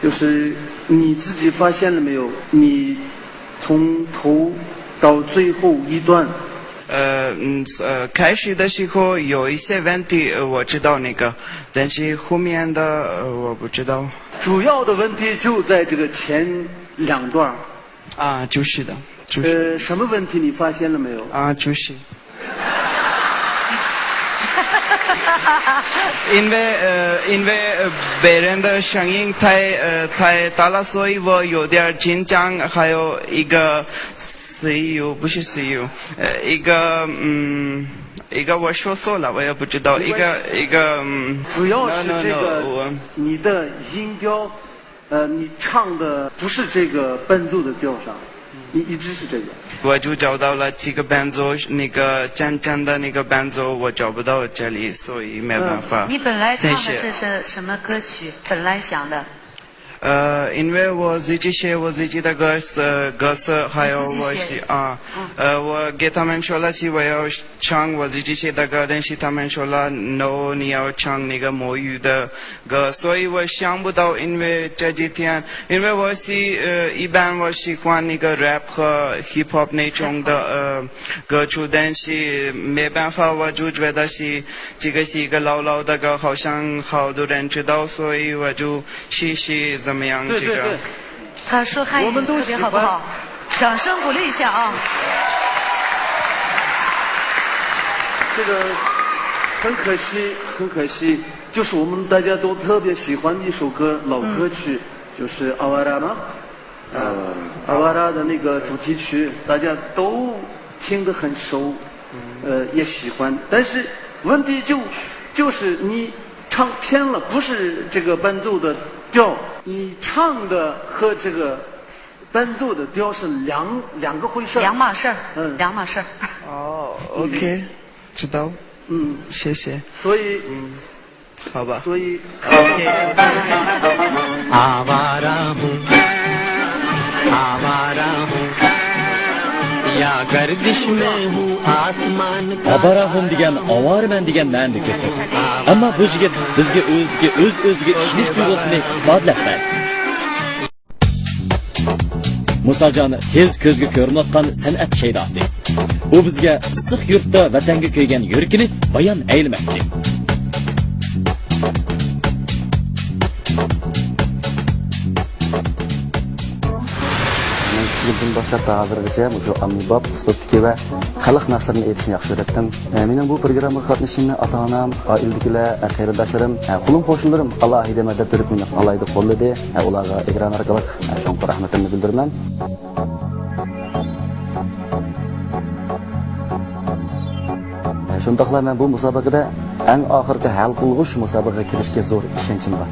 就是你自己发现了没有？你从头到最后一段。呃，嗯，呃，开始的时候有一些问题，呃，我知道那个，但是后面的，呃，我不知道。主要的问题就在这个前两段儿。啊，就是的，就是。呃，什么问题你发现了没有？啊，就是。因为，呃，因为，呃，别人的声音太，呃，太大了，所以我有点儿紧张，还有一个 see you，不是 see you，呃，一个，嗯，一个我说错了，我也不知道，一个，一个，嗯，主要是这个，no, no, no，我你的音标，呃，你唱的不是这个伴奏的调上，你一直是这个。我就找到了这个伴奏，那个真正的那个伴奏，我找不到这里，所以没办法。嗯。你本来唱的是，谢谢。是什么歌曲？本来想的。呃，因为我自己写我自己的歌词，歌词，还有我写，你自己写的。啊，嗯。呃，我给他们说了是我要唱我自己写的歌，但是他们说了，no，你要唱那个母语的 歌，所以我想不到，因为这几天，因为我是，呃，一般我喜欢那个 rap 和 hip hop 那种的，呃，歌曲，但是没办法，我就觉得是，这个是一个老老的歌，好像好多人知道，所以我就试试怎么样，这个。对，对，对。他说汉语特别好不好？我们都喜欢。掌声鼓励一下啊！这个很可惜，很可惜。 就是我们大家都特别喜欢的一首歌，老歌曲，嗯。就是《阿瓦拉》嘛。啊，《阿瓦拉》的那个主题曲，大家都听得很熟，嗯。呃，也喜欢。但是问题就，就是你唱偏了，不是这个伴奏的调，你唱的和这个伴奏的调是两，两个回事儿。两码事儿，嗯。两码事儿。哦，OK。 知道。嗯。谢谢。所以，嗯，好吧。所以，OK。آوارە ھون، آوارە ھون، يا گەردىش مەن ھون ئاسمان. ئاۋارە ھون دېگەن ئاۋارىمەن دېگەن مەنىدىكى سۆز. ئەمما بۇ يىگىت بىزگە ئۆزىگە، ئۆز-ئۆزىگە ئىشىنىش تۇيغۇسىنى ئىپادىلەپ بەردى. مۇساجان تېز كۆزگە كۆرۈنۈۋاتقان سەنئەت شەيداسى. ئۇ بىزگە ئىسسىق يۇرتتا ۋەتەنگە كۆيگەن يۈرىكىنى بايان ئەيلىمەكچى. مەن كىچىكىمدىن باشلاپ تا ھازىرغىچە مۇشۇ ئاممىباب ئۇسلۇبتىكى ۋە خەلق ناخشىلىرىنى ئېيتىشنى ياخشى كۆرەتتىم. ئە، مېنىڭ بۇ پروگراممىغا قاتنىشىشىمنى ئاتا-ئانام، ئائىلىدىكىلەر، ئە، قېرىنداشلىرىم، ئە، قولۇم-قوشنىلىرىم ئالاھىدە مەدەت بېرىپ مېنى ئالاھىدە قوللىدى. ئە، ئۇلارغا ئېكران ئارقىلىق، ئە، چوڭقۇر رەھمىتىمنى بىلدۈرىمەن. ئە، شۇنداقلا مەن بۇ مۇسابىقىدە ئەڭ ئاخىرقى ھەل قىلغۇچ مۇسابىقىگە كىرىشكە زور ئىشەنچىم بار.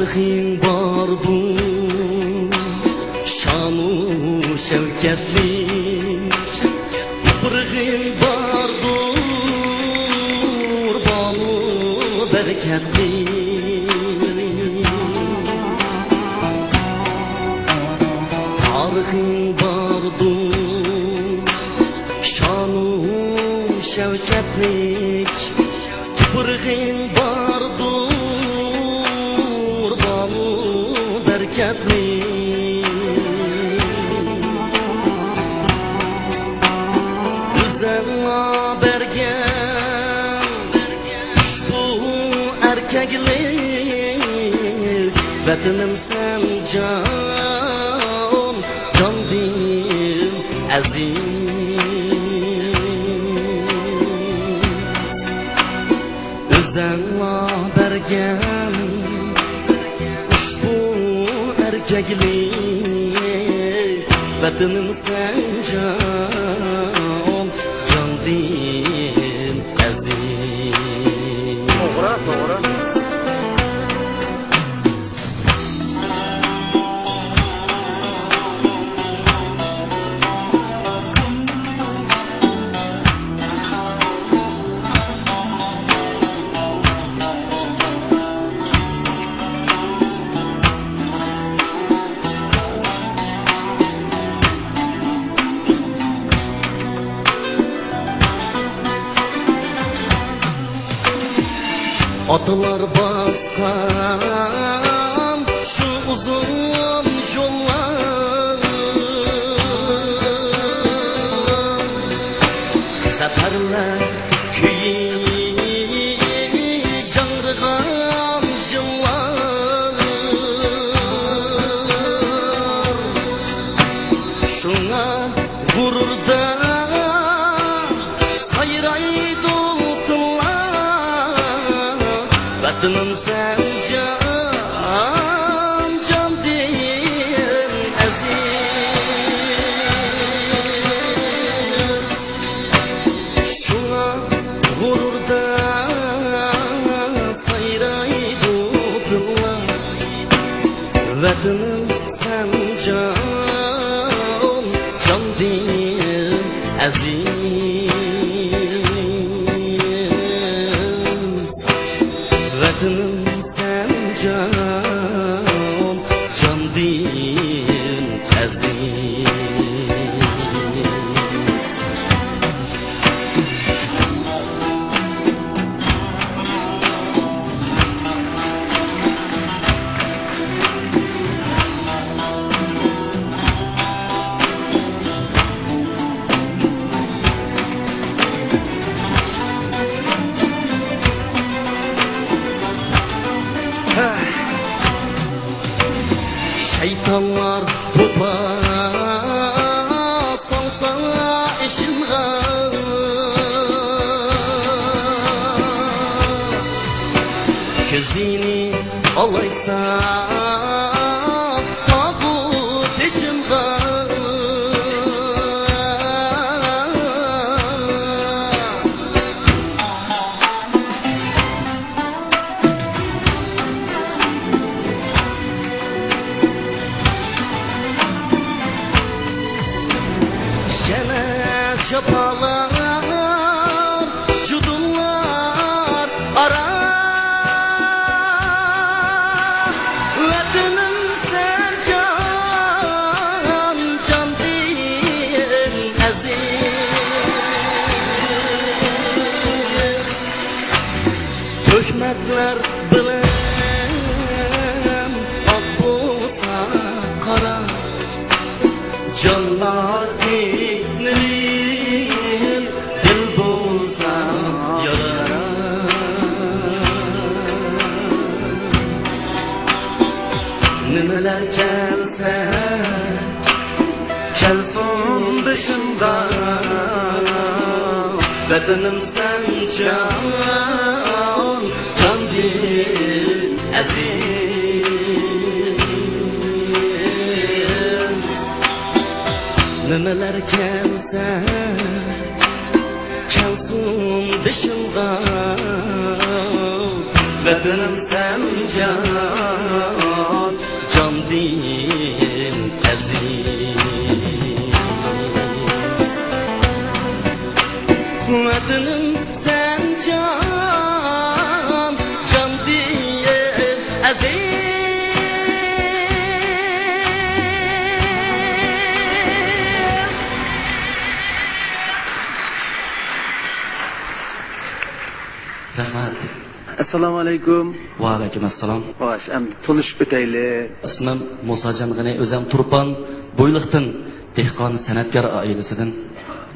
تارىخىڭ باردۇر شانۇ شەۋكەتلىك، تۇپرىقىڭ باردۇر بانۇ بەرىكەتلىك. باردۇر شانۇ شەۋكەتلىك، تۇپرىقىڭ باردۇر بانۇ بەرىكەتلىك. ئۆزۈڭ بەرگەن ئۇشبۇ ئەركەكلىك، ۋەتىنىم سەن جان، جاندىن ئەزىز. ئۆزۈڭ بەرگەن ئۇشبۇ ئەركەكلىك، ۋەتىنىم سەن جان، جاندىن ئەزىز. توغرا، توغرا. ئاتىلار باسقان شۇ ئۇزۇن يوللار، سەپەرلەر كۈيى ياڭرىغان يىللار، شۇڭا غۇرۇردا سايرايدۇ تىللار. ۋەتىنىم سەن جان، جاندىن ئەزىز. شۇڭا غۇرۇردا سايرايدۇ تىللار. ۋەتىنىم سەن جان، جاندىن ئەزىز. ۋەتىنىم سەن جان، جاندىن ئەزىز. شەيتانلار توپا سالسا ئېشىمغا، كۆزىنى ئالايسا تاغۇ بېشىمغا. يەنە جاپالار، جۇدۇنلار ئارا، ۋەتىنىم سەن جان، جاندىن ئەزىز. تۆھمەتلەر بىلەن ئاق بولسا قارا، جانلار قىينىلىپ دىل بولسا يارا. نېمىلەر كەلسە كەلسۇن بېشىمغا، ۋەتىنىم سەن جان، جاندىن ئەزىز. نېمىلەر كەلسە كەلسۇن بېشىمغا، ۋەتىنىم سەن جان، جاندىن ئەزىز. ۋەتىنىم سەن جان، جاندىن ئەزىز. ئەسسالامۇ ئەلەيكۇم. ۋەئەلەيكۇم ئەسسالام. خوش، ئەمدى تونۇشۇپ ئۆتەيلى. ئىسمىم مۇساجان غېنى، ئۆزەم تۇرپان بويلۇقتىن، دېھقان سەنئەتكار ئائىلىسىدىن.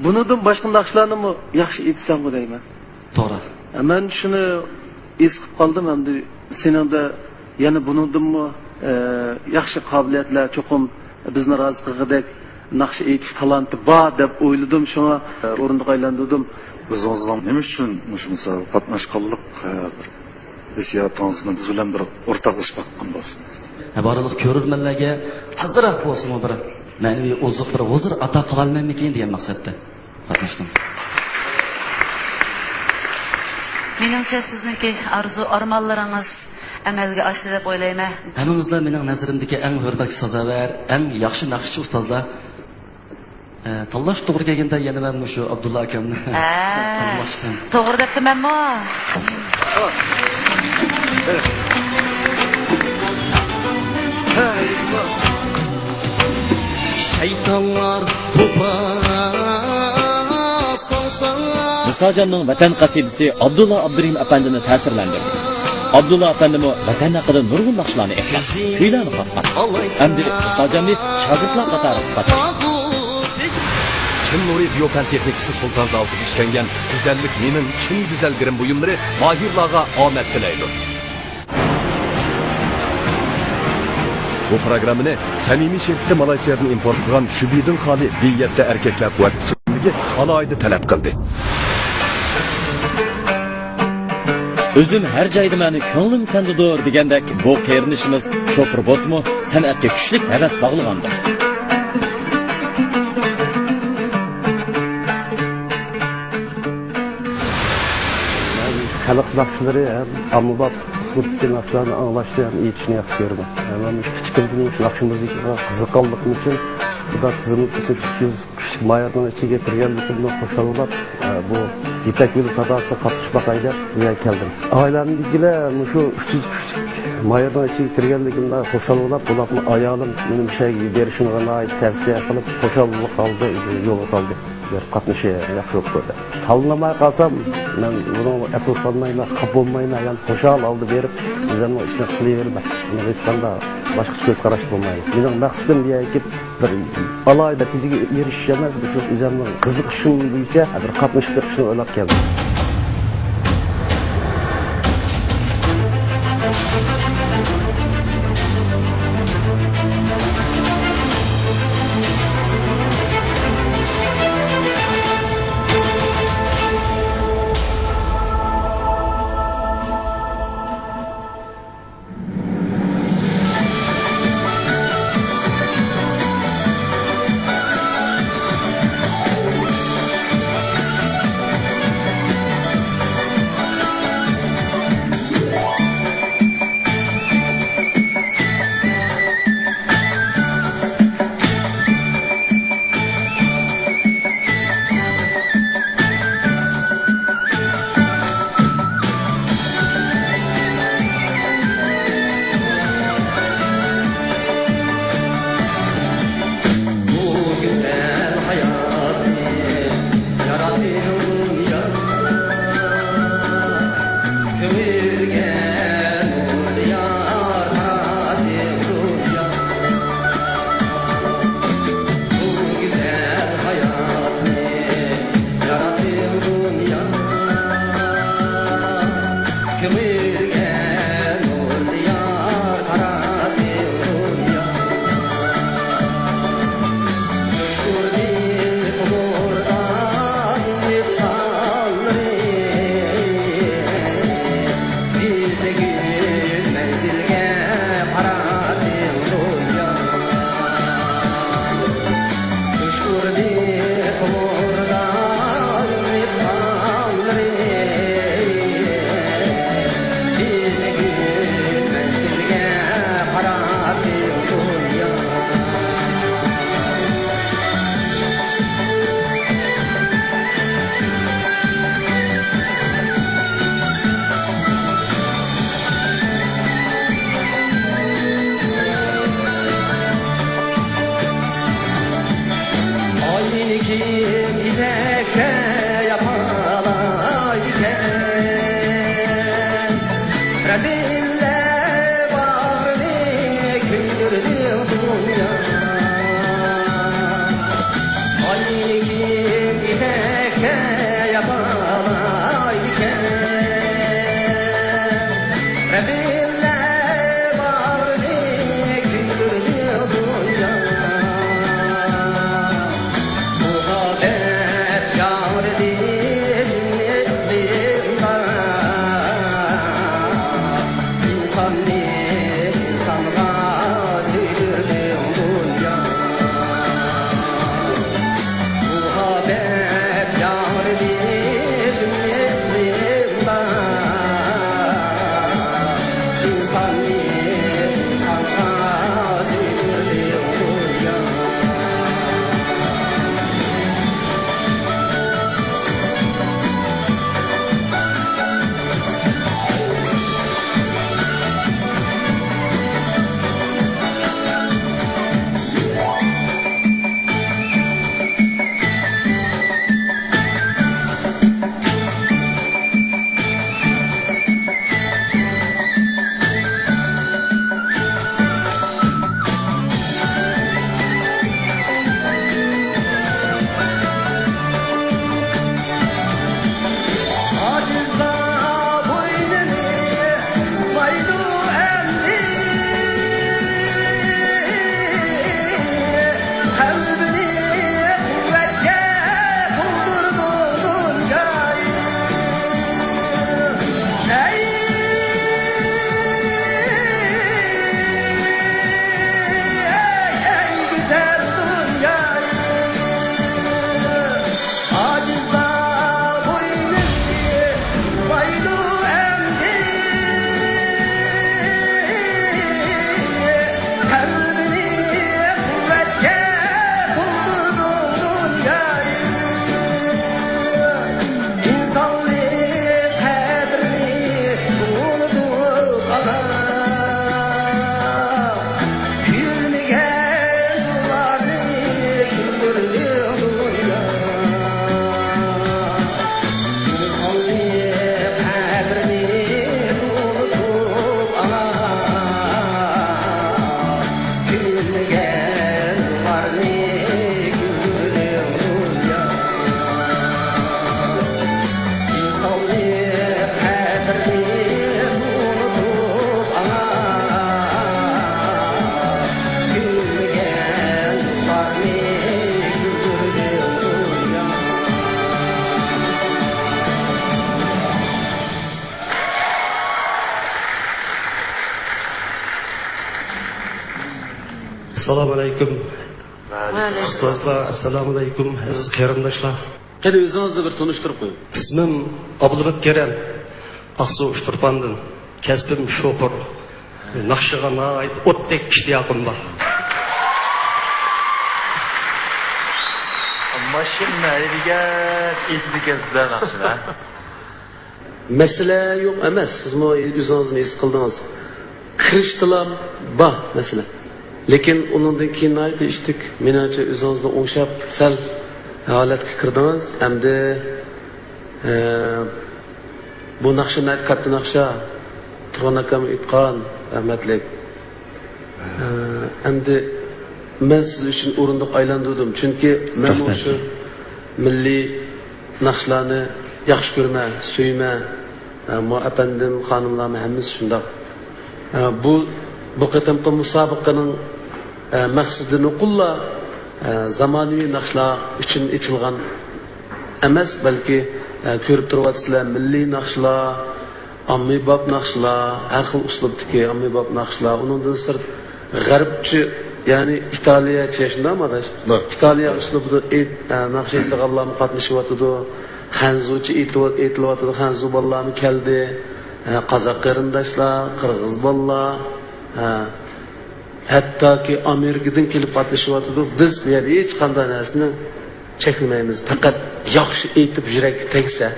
بۇنىڭدىن باشقا ناخشىلارنىمۇ ياخشى ئېيتىسەنغۇ دەيمەن. توغرا. مەن شۇنى ھېس قىلىپ قالدىم، ئەمدى سېنىڭدە يەنە بۇنىڭدىنمۇ، ئە، ياخشى قابىلىيەتلەر چوقۇم بىزنى رازى قىلغۇدەك ناخشا ئېيتىش تالانتى بار دەپ ئويلىدىم، شۇڭا، ئە، ئورۇندۇق ئايلاندۇردۇم. ئۆزىڭىزنىڭ نېمە ئۈچۈن مۇشۇ مۇسابىقىگە قاتناشقانلىق، ئە، بىر ھېسسىياتىڭىزنى بىز بىلەن بىر ئورتاقلىشىپ باققان بولسىڭىز. ھە، بارلىق كۆرۈرمەنلەرگە ئازراق بولسىمۇ بىر مەنىۋى ئوزۇق، بىر ھۇزۇر ئاتا قىلالماممىكىن دېگەن مەقسەتتە قاتناشتىم. مېنىڭچە، سىزنىڭكى ئارزۇ ئارمانلىرىڭىز ئەمەلگە ئاشتى دەپ ئويلايمەن. ھەممىڭىزلار مېنىڭ نەزىرىمدىكى ئەڭ ھۆرمەتكە سازاۋەر، ئەڭ ياخشى ناخشىچى ئۇستازلار. ئە، تاللاش توغرا كەلگەندە يەنە مەن مۇشۇ ئابدۇللا ئاكامنى ھە. تاللىماقچىدىم. توغرا دەپتىمەنمۇ؟ شەيتانلار توپا سالسا. مۇساجاننىڭ ۋەتەن قەسىدىسى ئابدۇللا ئابدۇرېھىم ئەپەندىنى تەسىرلەندۈردى. ئابدۇللا ئەپەندىمۇ ۋەتەن ھەققىدە نۇرغۇن ناخشىلارنى ئېيتقان، كۈيلەرنى قاتقان. ئەمدى مۇساجاننى شاگىرتلار قاتارىغا قاتتى. چىن نۇرى بىيو پەن تېخنىكىسى سۇلتان زاۋۇتىدا ئىشلەنگەن گۈزەللىك مېنىڭ چىن گۈزەل گىرىم بۇيۇملىرى ماھىرلارغا ئامەت تىلەيدۇ. بۇ پروگراممىنى سەمىمىي شىركىتى مالايسىيادىن ئىمپورت قىلغان شۈبھىدىن خالىي بى يەتتە ئەركەكلەر قۇۋۋەت ئىچىملىكى ئالاھىدە تەلەپ قىلدى. ئۆزۈم ھەر جايدىمەن، كۆڭلۈم سەندىدۇر دېگەندەك، بۇ قېرىندىشىمىز شوپۇر بولسىمۇ، سەنئەتكە كۈچلۈك ھەۋەس باغلىغانىدى. مەن خەلق ناخشىلىرى ھەم ئاممىباب ئۇسلۇبتىكى ناخشىلارنى ئاڭلاشنى ھەم ئېيتىشنى ياخشى كۆرىمەن. مەن كىچىكىمدىن مۇشۇ ناخشا مۇزىكىغا قىزىققانلىقىم ئۈچۈن، خۇدا تىزىملىتىپ مۇشۇ ئۈچ يۈز كىشىلىك ماھىرنىڭ ئىچىگە كىرگەنلىكىمدىن خۇشال بولۇپ، بۇ يىپەك يولى ساداسىغا قاتنىشىپ باقاي دەپ بۇ يەرگە كەلدىم. ئائىلەمدىكىلەر مۇشۇ ئۈچ يۈز كىشىلىك ماھىرنىڭ ئىچىگە كىرگەنلىكىمدىن خۇشال بولۇپ، بولۇپمۇ ئايالىم مېنى مۇشۇ يەرگە بېرىشىمغا ناھايىتى تەۋسىيە قىلىپ، خۇشاللىق ھالدا يولغا سالدى. بىر قاتنىشى ياخشى بولۇپ قالدى. تاللىماي قالسام، مەن بۇنىڭغا ئەپسۇسلانمايمەن، خاپا بولمايمەن، يەنە خۇشال ھالدا بېرىپ، ئۆزۈمنىڭ ئىشىنى قىلىۋېرىمەن. مېنىڭ ھېچقانداق باشقىچە كۆز قاراشتا بولمايمەن. مېنىڭ مەقسىتىم بۇ يەرگە كېلىپ بىر ئالاھىدە نەتىجىگە ئېرىشىش ئەمەس، مۇشۇ ئۆزۈمنىڭ قىزىقىشىم بويىچە بىر قاتنىشىپ بېقىشنى ئويلاپ كەلدىم. ياپالايدىكەن. رەزىللەر باغرىنى كۆيدۈردى دۇنيا. مۇھەببەت ياڭرىدى جىملىقلىقتا. ئىنساننى ئىنسانغا سۆيدۈردۈڭ دۇنيا. مۇھەببەت ياڭرىدى جىملىقلىقتا. ئىنساننى ئىنسانغا سۆيدۈردۈڭ دۇنيا. ئاجىزلار بوينىنى سىلايدۇ ئەمدى. قەلبىنى قۇۋۋەتكە تولدۇرىدۇ دۇنيايىم. ئەي، ئەي، ئەي، گۈزەل دۇنيايىم. ئاجىزلار بوينىنى سىلايدۇ ئەمدى. قەلبىنى قۇۋۋەتكە تولدۇردۇڭ دۇنيايىم. ئىنسانلىق قەدرىنى ئۇنتۇپ ئانا. كۈلمىگەنلارنى كۈلدۈردۈڭ دۇنيا. ئىنسانلىق قەدرىنى ئۇنتۇپ ئانا. كۈلمىگەنلارنى كۈلدۈردۈڭ دۇنيا. ئىنسانلىق قەدرىنى ئۇنتۇپ ئانا، كۈلمىگەنلارنى كۈلدۈردۈڭ دۇنيا. ئەسسالامۇ ئەلەيكۇم. ۋەئەلەيكۇم. ئۇستازلار، ئەسسالامۇ ئەلەيكۇم. ئەزىز قېرىنداشلار. قېنى، ئۆزىڭىزنى بىر تونۇشتۇرۇپ قويۇڭ. ئىسمىم ئابلىمىت كېرەم، ئاقسۇ ئۇچتۇرپاندىن. كەسپىم شوپۇر. ناخشىغا ناھايىتى ئوتتەك ئىشتىياقىم بار. ماشىنا ھەيدىگەچ ئېيتىدىكەنسىز-دە ناخشىنى، ھە؟ مەسىلە يوق ئەمەس، سىزمۇ ئۆزىڭىزنى ھېس قىلدىڭىز. كىرىشتىلا بار مەسىلە. لېكىن ئۇنىڭدىن كېيىن ناھايىتى ئىشتىك، مېنىڭچە ئۆزىڭىزنى ئوڭشاپ، سەل ھالەتكە كىردىڭىز. ئەمدى، ئە، بۇ ناخشا ناھايىتى كاتتا ناخشا. تۇرغان ئاكام ئېيتقان، رەھمەتلىك. ئە، ئەمدى مەن سىز ئۈچۈن ئورۇندۇق ئايلاندۇردۇم، چۈنكى مەنمۇ رەھمەت. شۇ مىللىي ناخشىلارنى ياخشى كۆرىمەن، سۆيىمەن. ئە، مۇ-، ئەپەندىم، خانىملارمۇ ھەممىسى شۇنداق. ئە، بۇ، بۇ قېتىمقى مۇسابىقىنىڭ، ئە، مەقسىتى نوقۇللا، ئە، زامانىۋى ناخشىلار ئۈچۈن ئېچىلغان ئەمەس، بەلكى، ئە، كۆرۈپ تۇرۇۋاتىسىلەر، مىللىي ناخشىلار، ئاممىباب ناخشىلار، ھەر خىل ئۇسلۇبتىكى ئاممىباب ناخشىلار، ئۇنىڭدىن سىرت غەربچە، يەنى ئىتالىيەچە، شۇنداقمۇ ئاداش؟ شۇنداق. ئىتالىيە ئۇسلۇبىدا ئېيت-، ئە، ناخشا ئېيتىدىغانلارمۇ قاتنىشىۋاتىدۇ. خەنزۇچە ئېيتىۋ-، ئېيتىلىۋاتىدۇ، خەنزۇ بالىلارمۇ كەلدى. ئە، قازاق قېرىنداشلار، قىرغىز بالىلار، ئە، ھەتتاكى ئامېرىكىدىن كېلىپ قاتنىشىۋاتىدۇ. بىز بۇ يەردە ھېچقانداق نەرسىنى چەكلىمەيمىز. پەقەت ياخشى ئېيتىپ يۈرەككە تەگسە،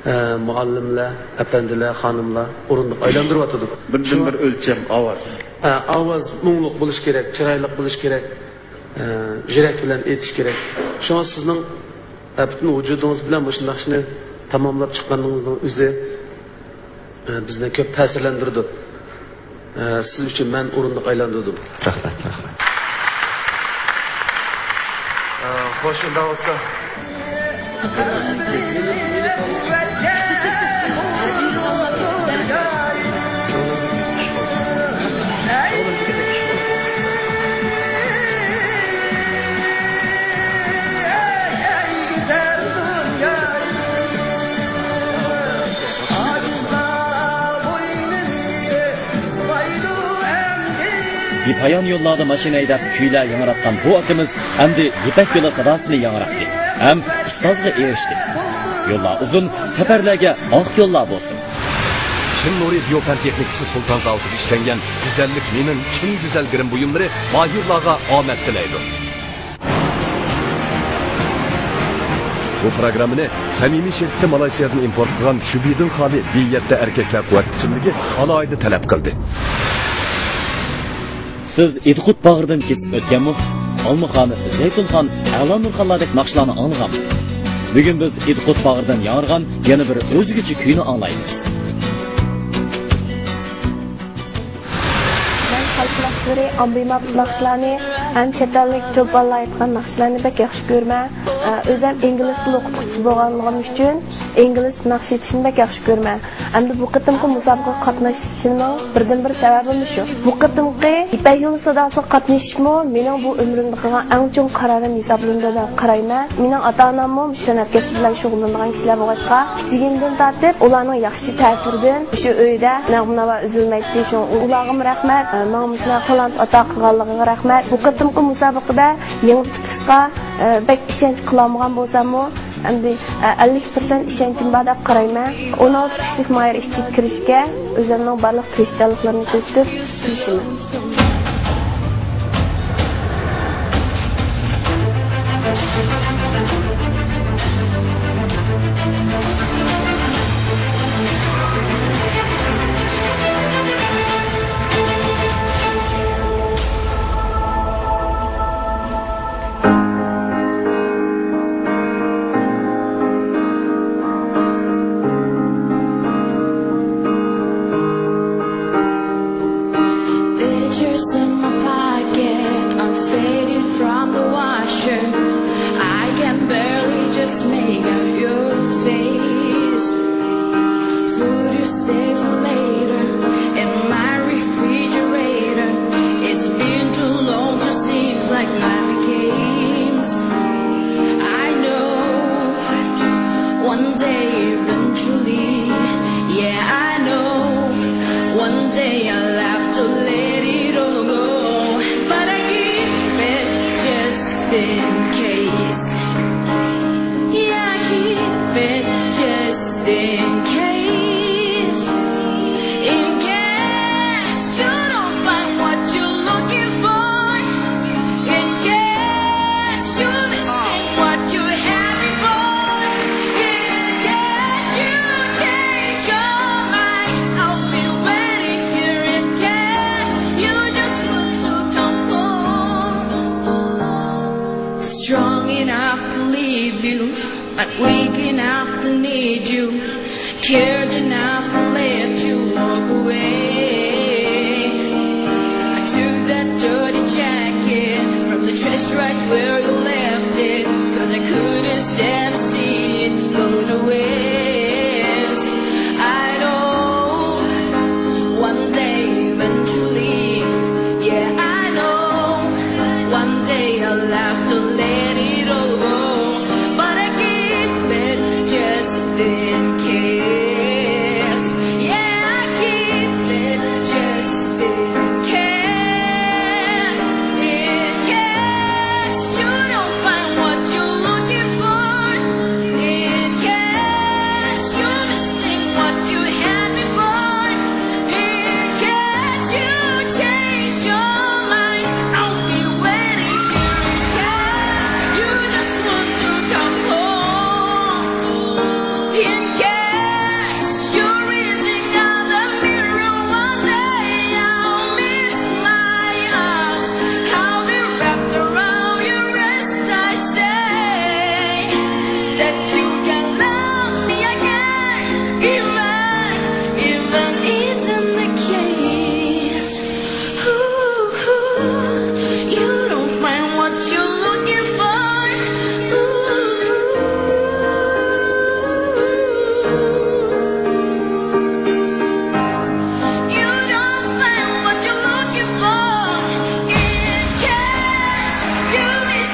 ئە، مۇئەللىملەر، ئەپەندىلەر، خانىملار ئورۇندۇق ئايلاندۇرۇۋاتىدۇ. بىردىن شۇڭا بىر ئۆلچەم ئاۋاز. ئە، ئاۋاز مۇڭلۇق بولۇش كېرەك، چىرايلىق بولۇش كېرەك، ئە، يۈرەك بىلەن ئېيتىش كېرەك. شۇڭا سىزنىڭ، ئە، پۈتۈن ۋۇجۇدىڭىز بىلەن مۇشۇ ناخشىنى تاماملاپ چىققىنىڭىزنىڭ ئۆزى، ئە، بىزنى كۆپ تەسىرلەندۈرىدۇ. ئە، سىز ئۈچۈن مەن ئورۇندۇق ئايلاندۇردۇم. رەھمەت، رەھمەت. ئە، خوش، ئۇنداق بولسا. بىپايان يوللاردا ماشىنا ھەيدەپ، كۈيلەر ياڭراتقان بۇ ئاكىمىز ئەمدى يىپەك يولى ساداسىنى ياڭراتتى ھەم ئۇستازغا ئېرىشتى. يوللار ئۇزۇن، سەپەرلەرگە ئاق يوللار بولسۇن! چىن نۇرى دىيوپەن تېخنىكىسى سۇلتان زاۋۇتىدا ئىشلەنگەن گۈزەللىك مېنىڭ چىن گۈزەل گىرىم بۇيۇملىرى ماھىرلارغا ئامەت تىلەيدۇ. بۇ پروگراممىنى سەمىمىي شىركىتى مالايسىيادىن ئىمپورت قىلغان شۈبىدىن خالىي بى يەتتە ئەركەكلەر قۇۋۋەت ئىچىملىكى ئالاھىدە تەلەپ قىلدى. سىز ئىدىقۇت باغرىدىن كېسىپ ئۆتكەنمۇ؟ ئالمىخان، زەيتۇنخان، ئەلا نۇرخانلاردەك ناخشىلارنى ئاڭلىغانمۇ؟ بۈگۈن بىز ئىدىقۇت باغرىدىن ياڭرىغان يەنە بىر ئۆزگىچە كۈينى ئاڭلايمىز. مەن خەلق ناخشىلىرى، ئاممىۋى ناخشىلارنى ھەم چەت ئەللىك چولپانلار ئېيتقان ناخشىلارنى بەك ياخشى كۆرىمەن. ئە، ئۆزۈم ئىنگلىز تىلى ئوقۇتقۇچىسى بولغانلىقىم ئۈچۈن ئىنگلىز ناخشا ئېيتىشنى بەك ياخشى كۆرىمەن. ئەمدى بۇ قېتىمقى مۇسابىقىگە قاتنىشىشىمنىڭ بىردىنبىر سەۋەبىمۇ شۇ. بۇ قېتىمقى يىپەك يولى ساداسىغا قاتنىشىشمۇ مېنىڭ بۇ ئۆمرۈمدە قىلغان ئەڭ چوڭ قارارىم ھېسابلىنىدۇ دەپ قارايمەن. مېنىڭ ئاتا-ئاناممۇ مۇشۇ سەنئەت كەسپى بىلەن شۇغۇللىنىدىغان كىشىلەر بولغاچقا، كىچىكىمدىن تارتىپ ئۇلارنىڭ ياخشى تەسىرىدىن مۇشۇ ئۆيدە نەغمە-ناۋا ئۈزۈلمەيتتى. شۇڭا ئۇلارغىمۇ رەھمەت، ماڭا مۇشۇنداق تالانت ئاتا قىلغانلىقىغا رەھمەت. بۇ قېتىمقى مۇسابىقىدە يېڭىپ چىقىشقا، بەك ئىشەنچ قىلالمىغان بولساممۇ، ئەمدى، ئە، ئەللىك پىرسەنت ئىشەنچىم بار دەپ قارايمەن. ئون ئالتە كۈچلۈك ماھىر ئىشچىگە كىرىشكە ئۆزۈمنىڭ بارلىق تىرىشچانلىقلىرىمنى كۆرسىتىپ تىرىشىمەن. Pictures in my pocket are fading from the washer. I can barely just make out your face. Food you save for later in my refrigerator. It's been too long, just seems like life became. I know one day eventually, yeah, I know one day I'll have to let it all go. But I keep it just in case. Yeah, I keep it just in case. In case you don't find what you're looking for. In case you're missing what you're having for. In case you change your mind, I'll be waiting here. In case you just want to come home. Strong enough to leave you, but weak enough to need you. Cared enough to let you walk away. I took that dirty jacket from the trash right where you left it, 'cause I couldn't stand to see it go to waste. I know one day eventually, yeah, I know one day I'll have to let it all go, but I keep it just in case. Yeah, I keep it just in case. In case you don't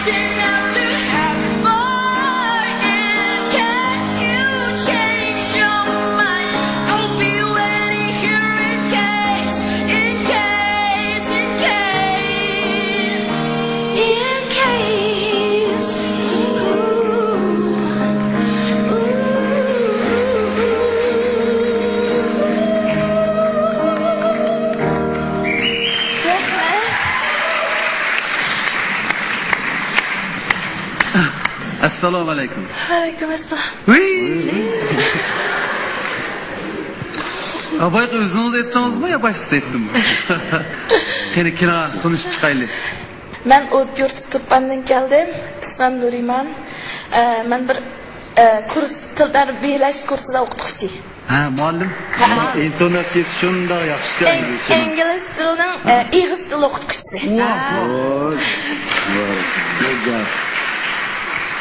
After half more, in case you change your mind, I'll be waiting here in case, in case, in case, in case. Ooh, ooh, ooh. رەھمەت. ئەسسالامۇ ئەلەيكۇم. ۋەئەلەيكۇم ئەسسالام. ۋىي! ئا، بايىقى ئۆزىڭىز ئېيتتىڭىزمۇ يا باشقىسى ئېيتتىمۇ؟ قېنى، كېلىڭ، تونۇشۇپ چىقايلى. مەن ئوتيۇرت تۇرپاندىن كەلدىم. ئىسمىم نۇرىمان. ئە، مەن بىر، ئە، كۇرس، تىل تەربىيەلەش كۇرسىدا ئوقۇتقۇچى. ھە، مۇئەللىم. ھە. ئىنتوناتسىيىسى شۇنداق ياخشىكەن، ئىنگلىزچىنىڭ. ئىنگلىز تىلىنىڭ، ئە، ئېغىز تىل ئوقۇتقۇچىسى. ۋاھ. ۋاي، ۋاي، گۈزەل.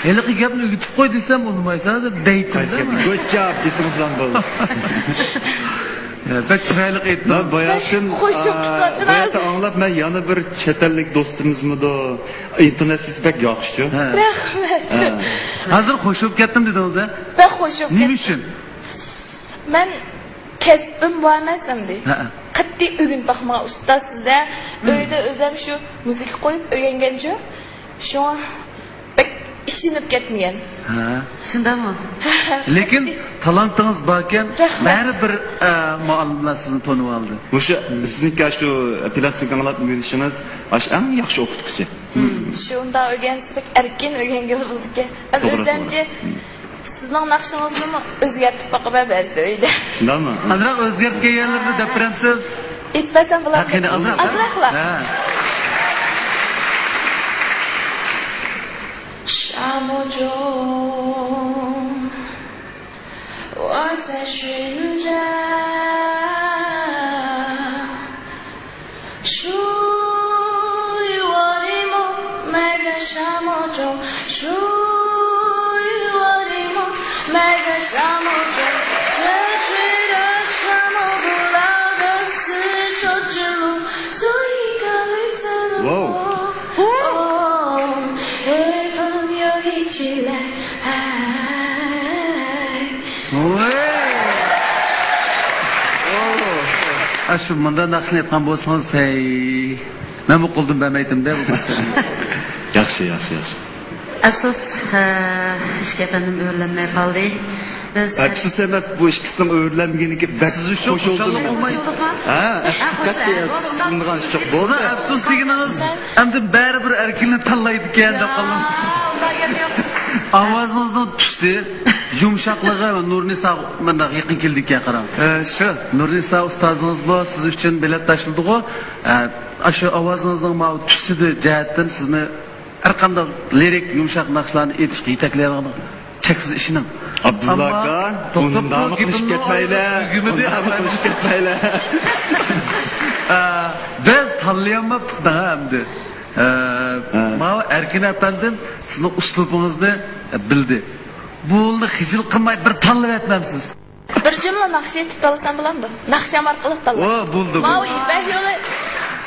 ھېلىقى گەپنى ئۆگىتىپ قوي دېسەم ئۇنىمايسىز، ھازىر دەيتتىم. قايسى گەپنى؟ گۆچچاپ دېسىڭىزلا بولدى. يا، بەك چىرايلىق ئېيتتىڭىز. مەن باياتىن، بەك خۇش بولۇپ، ئا، كېتىۋاتىدىڭىز. باياتىن ئاڭلاپ، مەن يەنە بىر چەت ئەللىك دوستىمىزمىدۇ، ئىنتوناتسىيىسى بەك ياخشىچۇ. ھە. رەھمەت. ھە. ھازىر خۇش بولۇپ كەتتىم دېدىڭىز، ھە؟ بەك خۇش بولۇپ كەتتىم. نېمە ئۈچۈن؟ مەن كەسپىم بۇ ئەمەس ئەمدى. ھەئە. قەتئىي ئۆگىنىپ باقمىغان ئۇستاز سىزدە. مم. ئۆيدە ئۆزەم شۇ مۇزىكا قويۇپ ئۆگەنگەنچۇ. شۇڭا بەك ئىشىنىپ كەتمىگەن. ھە. شۇنداقمۇ؟ لېكىن تالانتىڭىز باركەن، رەھمەت. بەرىبىر، ئە، مۇئەللىملەر سىزنى تونۇۋالدى. مۇشۇ سىزنىڭكى شۇ پىلاستىنكا ئاڭلاپ ئۆگىنىشىڭىز، ئاشۇ ئەڭ ياخشى ئوقۇتقۇچى. شۇنداق ئۆگەنسە بەك ئەركىن ئۆگەنگىلى بولىدىكەن. ھەم توغرا، ئۆزەمچە توغرا. سىزنىڭ ناخشىڭىزنىمۇ ئۆزگەرتىپ باقىمەن بەزىدە ئۆيدە. شۇنداقمۇ؟ ئازراق ئۆزگەرتكەن يەرلىرىنى دەپ بېرەمسىز؟ ئېيتىپ بەرسەم بولامدۇ؟ ھە، قېنى، ئازراق. ئازراقلا. ھە. 沙漠中，我在寻找。 属于我的梦，埋在沙漠中。属于我的梦，埋在沙漠中。这水的沙漠，古老的丝绸之路，做一个绿色的梦。哇哦。哦，陪朋友一起来。 ۋاي! ئاشۇ مۇنداق ناخشىنى ئېيتقان بولسىڭىز، ھەي، مەنمۇ قولدىن بەرمەيتتىم-دە. ياخشى، ياخشى، ياخشى. ئەپسۇس، ھە، ئىككى ئەپەندىم ئۆرلەنمەي قالدى. بىز ئەپسۇس ئەمەس، بۇ ئىككىسىنىڭ ئۆرلەنمىگىنىگە بەك سىز ئۈچۈن خۇشاللىق بولمايدۇ. ھە، ھە، قەتئىي ئەپسۇس قىلىنىدىغان ئىش يوق. بولدى. سىزنىڭ ئەپسۇس دېگىنىڭىز ئەمدى بەرىبىر ئەركىننى تاللايدىكەن دەپ قالدىم. ئاۋازىڭىزنىڭ تۈسى، يۇمشاقلىقى ۋە نۇرنىسا مۇنداق يېقىن كېلىدىكەن، قاراڭ. ئە، شۇ نۇرنىسا ئۇستازىڭىزمۇ سىز ئۈچۈن بېلەت تاشلىدىغۇ. ئە، ئاشۇ ئاۋازىڭىزنىڭ ماۋۇ تۈسىدە جەھەتتىن سىزنى ھەر قانداق لىرىك، يۇمشاق ناخشىلارنى ئېيتىشقا يېتەكلەيدىغان چەكسىز ئىشىنىڭ. ئابدۇللا ئاكا، توختاپ، ئۇنداقمۇ قىلىشىپ كەتمەيلى. ئۇنداقمۇ قىلىشىپ كەتمەيلى. ئە، بىز تاللىيالماپتۇق دەڭ ئەمدى. ئە، ھە. ماۋۇ ئەركىن ئەپەندىم سىزنىڭ ئۇسلۇبىڭىزنى، ئە، بىلدى. بۇنى خىجىل قىلماي بىر تاللىۋەتمەمسىز؟ بىر جۈملە ناخشا ئېيتىپ تاللىسام بولامدۇ؟ ناخشا ئارقىلىق تاللاڭ. ئو، بولدى، ماۋۇ بولدى. يىپەك يولى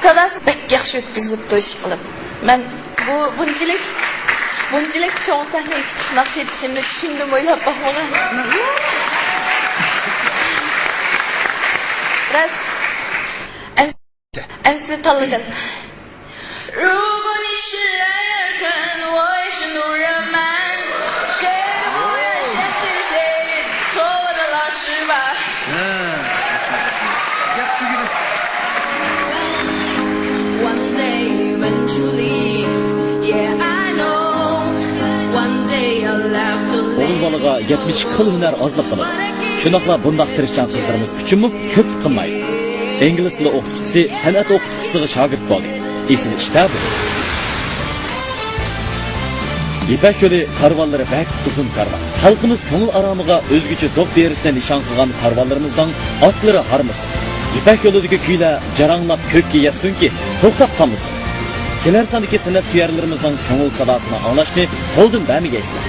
ساداسى بەك ياخشى ئۆتكۈزۈلۈپتۇ، ئىشقىلىپ. مەن بۇ بۇنچىلىك، بۇنچىلىك چوڭ سەھنىگە چىقىپ ناخشا ئېيتىشىمنى چۈشۈمدىمۇ ئويلاپ باقمىغان. راست. ئەمدى تاللىدىم. 如果你是爱而肯，我也是路人们。谁都不会嫌弃谁，做我的老师吧。One day eventually, yeah, I know. One day I'll have to leave. ئوغۇل بالىغا يەتمىش ئىككى خىل ھۈنەر ئازلىق قىلىدۇ. شۇنداقلا بۇنداق تىرىشچان قىزلىرىمىز ئۈچۈنمۇ كۆپلۈك قىلمايدۇ. ئىنگلىز تىلى ئوقۇتقۇچىسى سەنئەت ئوقۇتقۇچىسىغا شاگىرت بولدى. ئېسىل ئىشتا بۇ. يىپەك يولى كارۋانلىرى بەك ئۇزۇن كارۋان. خەلقىمىز كۆڭۈل ئارامىغا ئۆزگىچە زوق بېرىشنى نىشان قىلغان كارۋانلىرىمىزنىڭ ئاتلىرى ھارمىسۇن. يىپەك يولىدىكى كۈيلەر جاراڭلاپ كۆككە يەتسۇنكى، توختاپ قالمىسۇن. كېلەر ساندىكى سەنئەت سۆيەرلىرىمىزنىڭ كۆڭۈل ساداسىنى ئاڭلاشنى قولدىن بەرمىگەيسىلەر.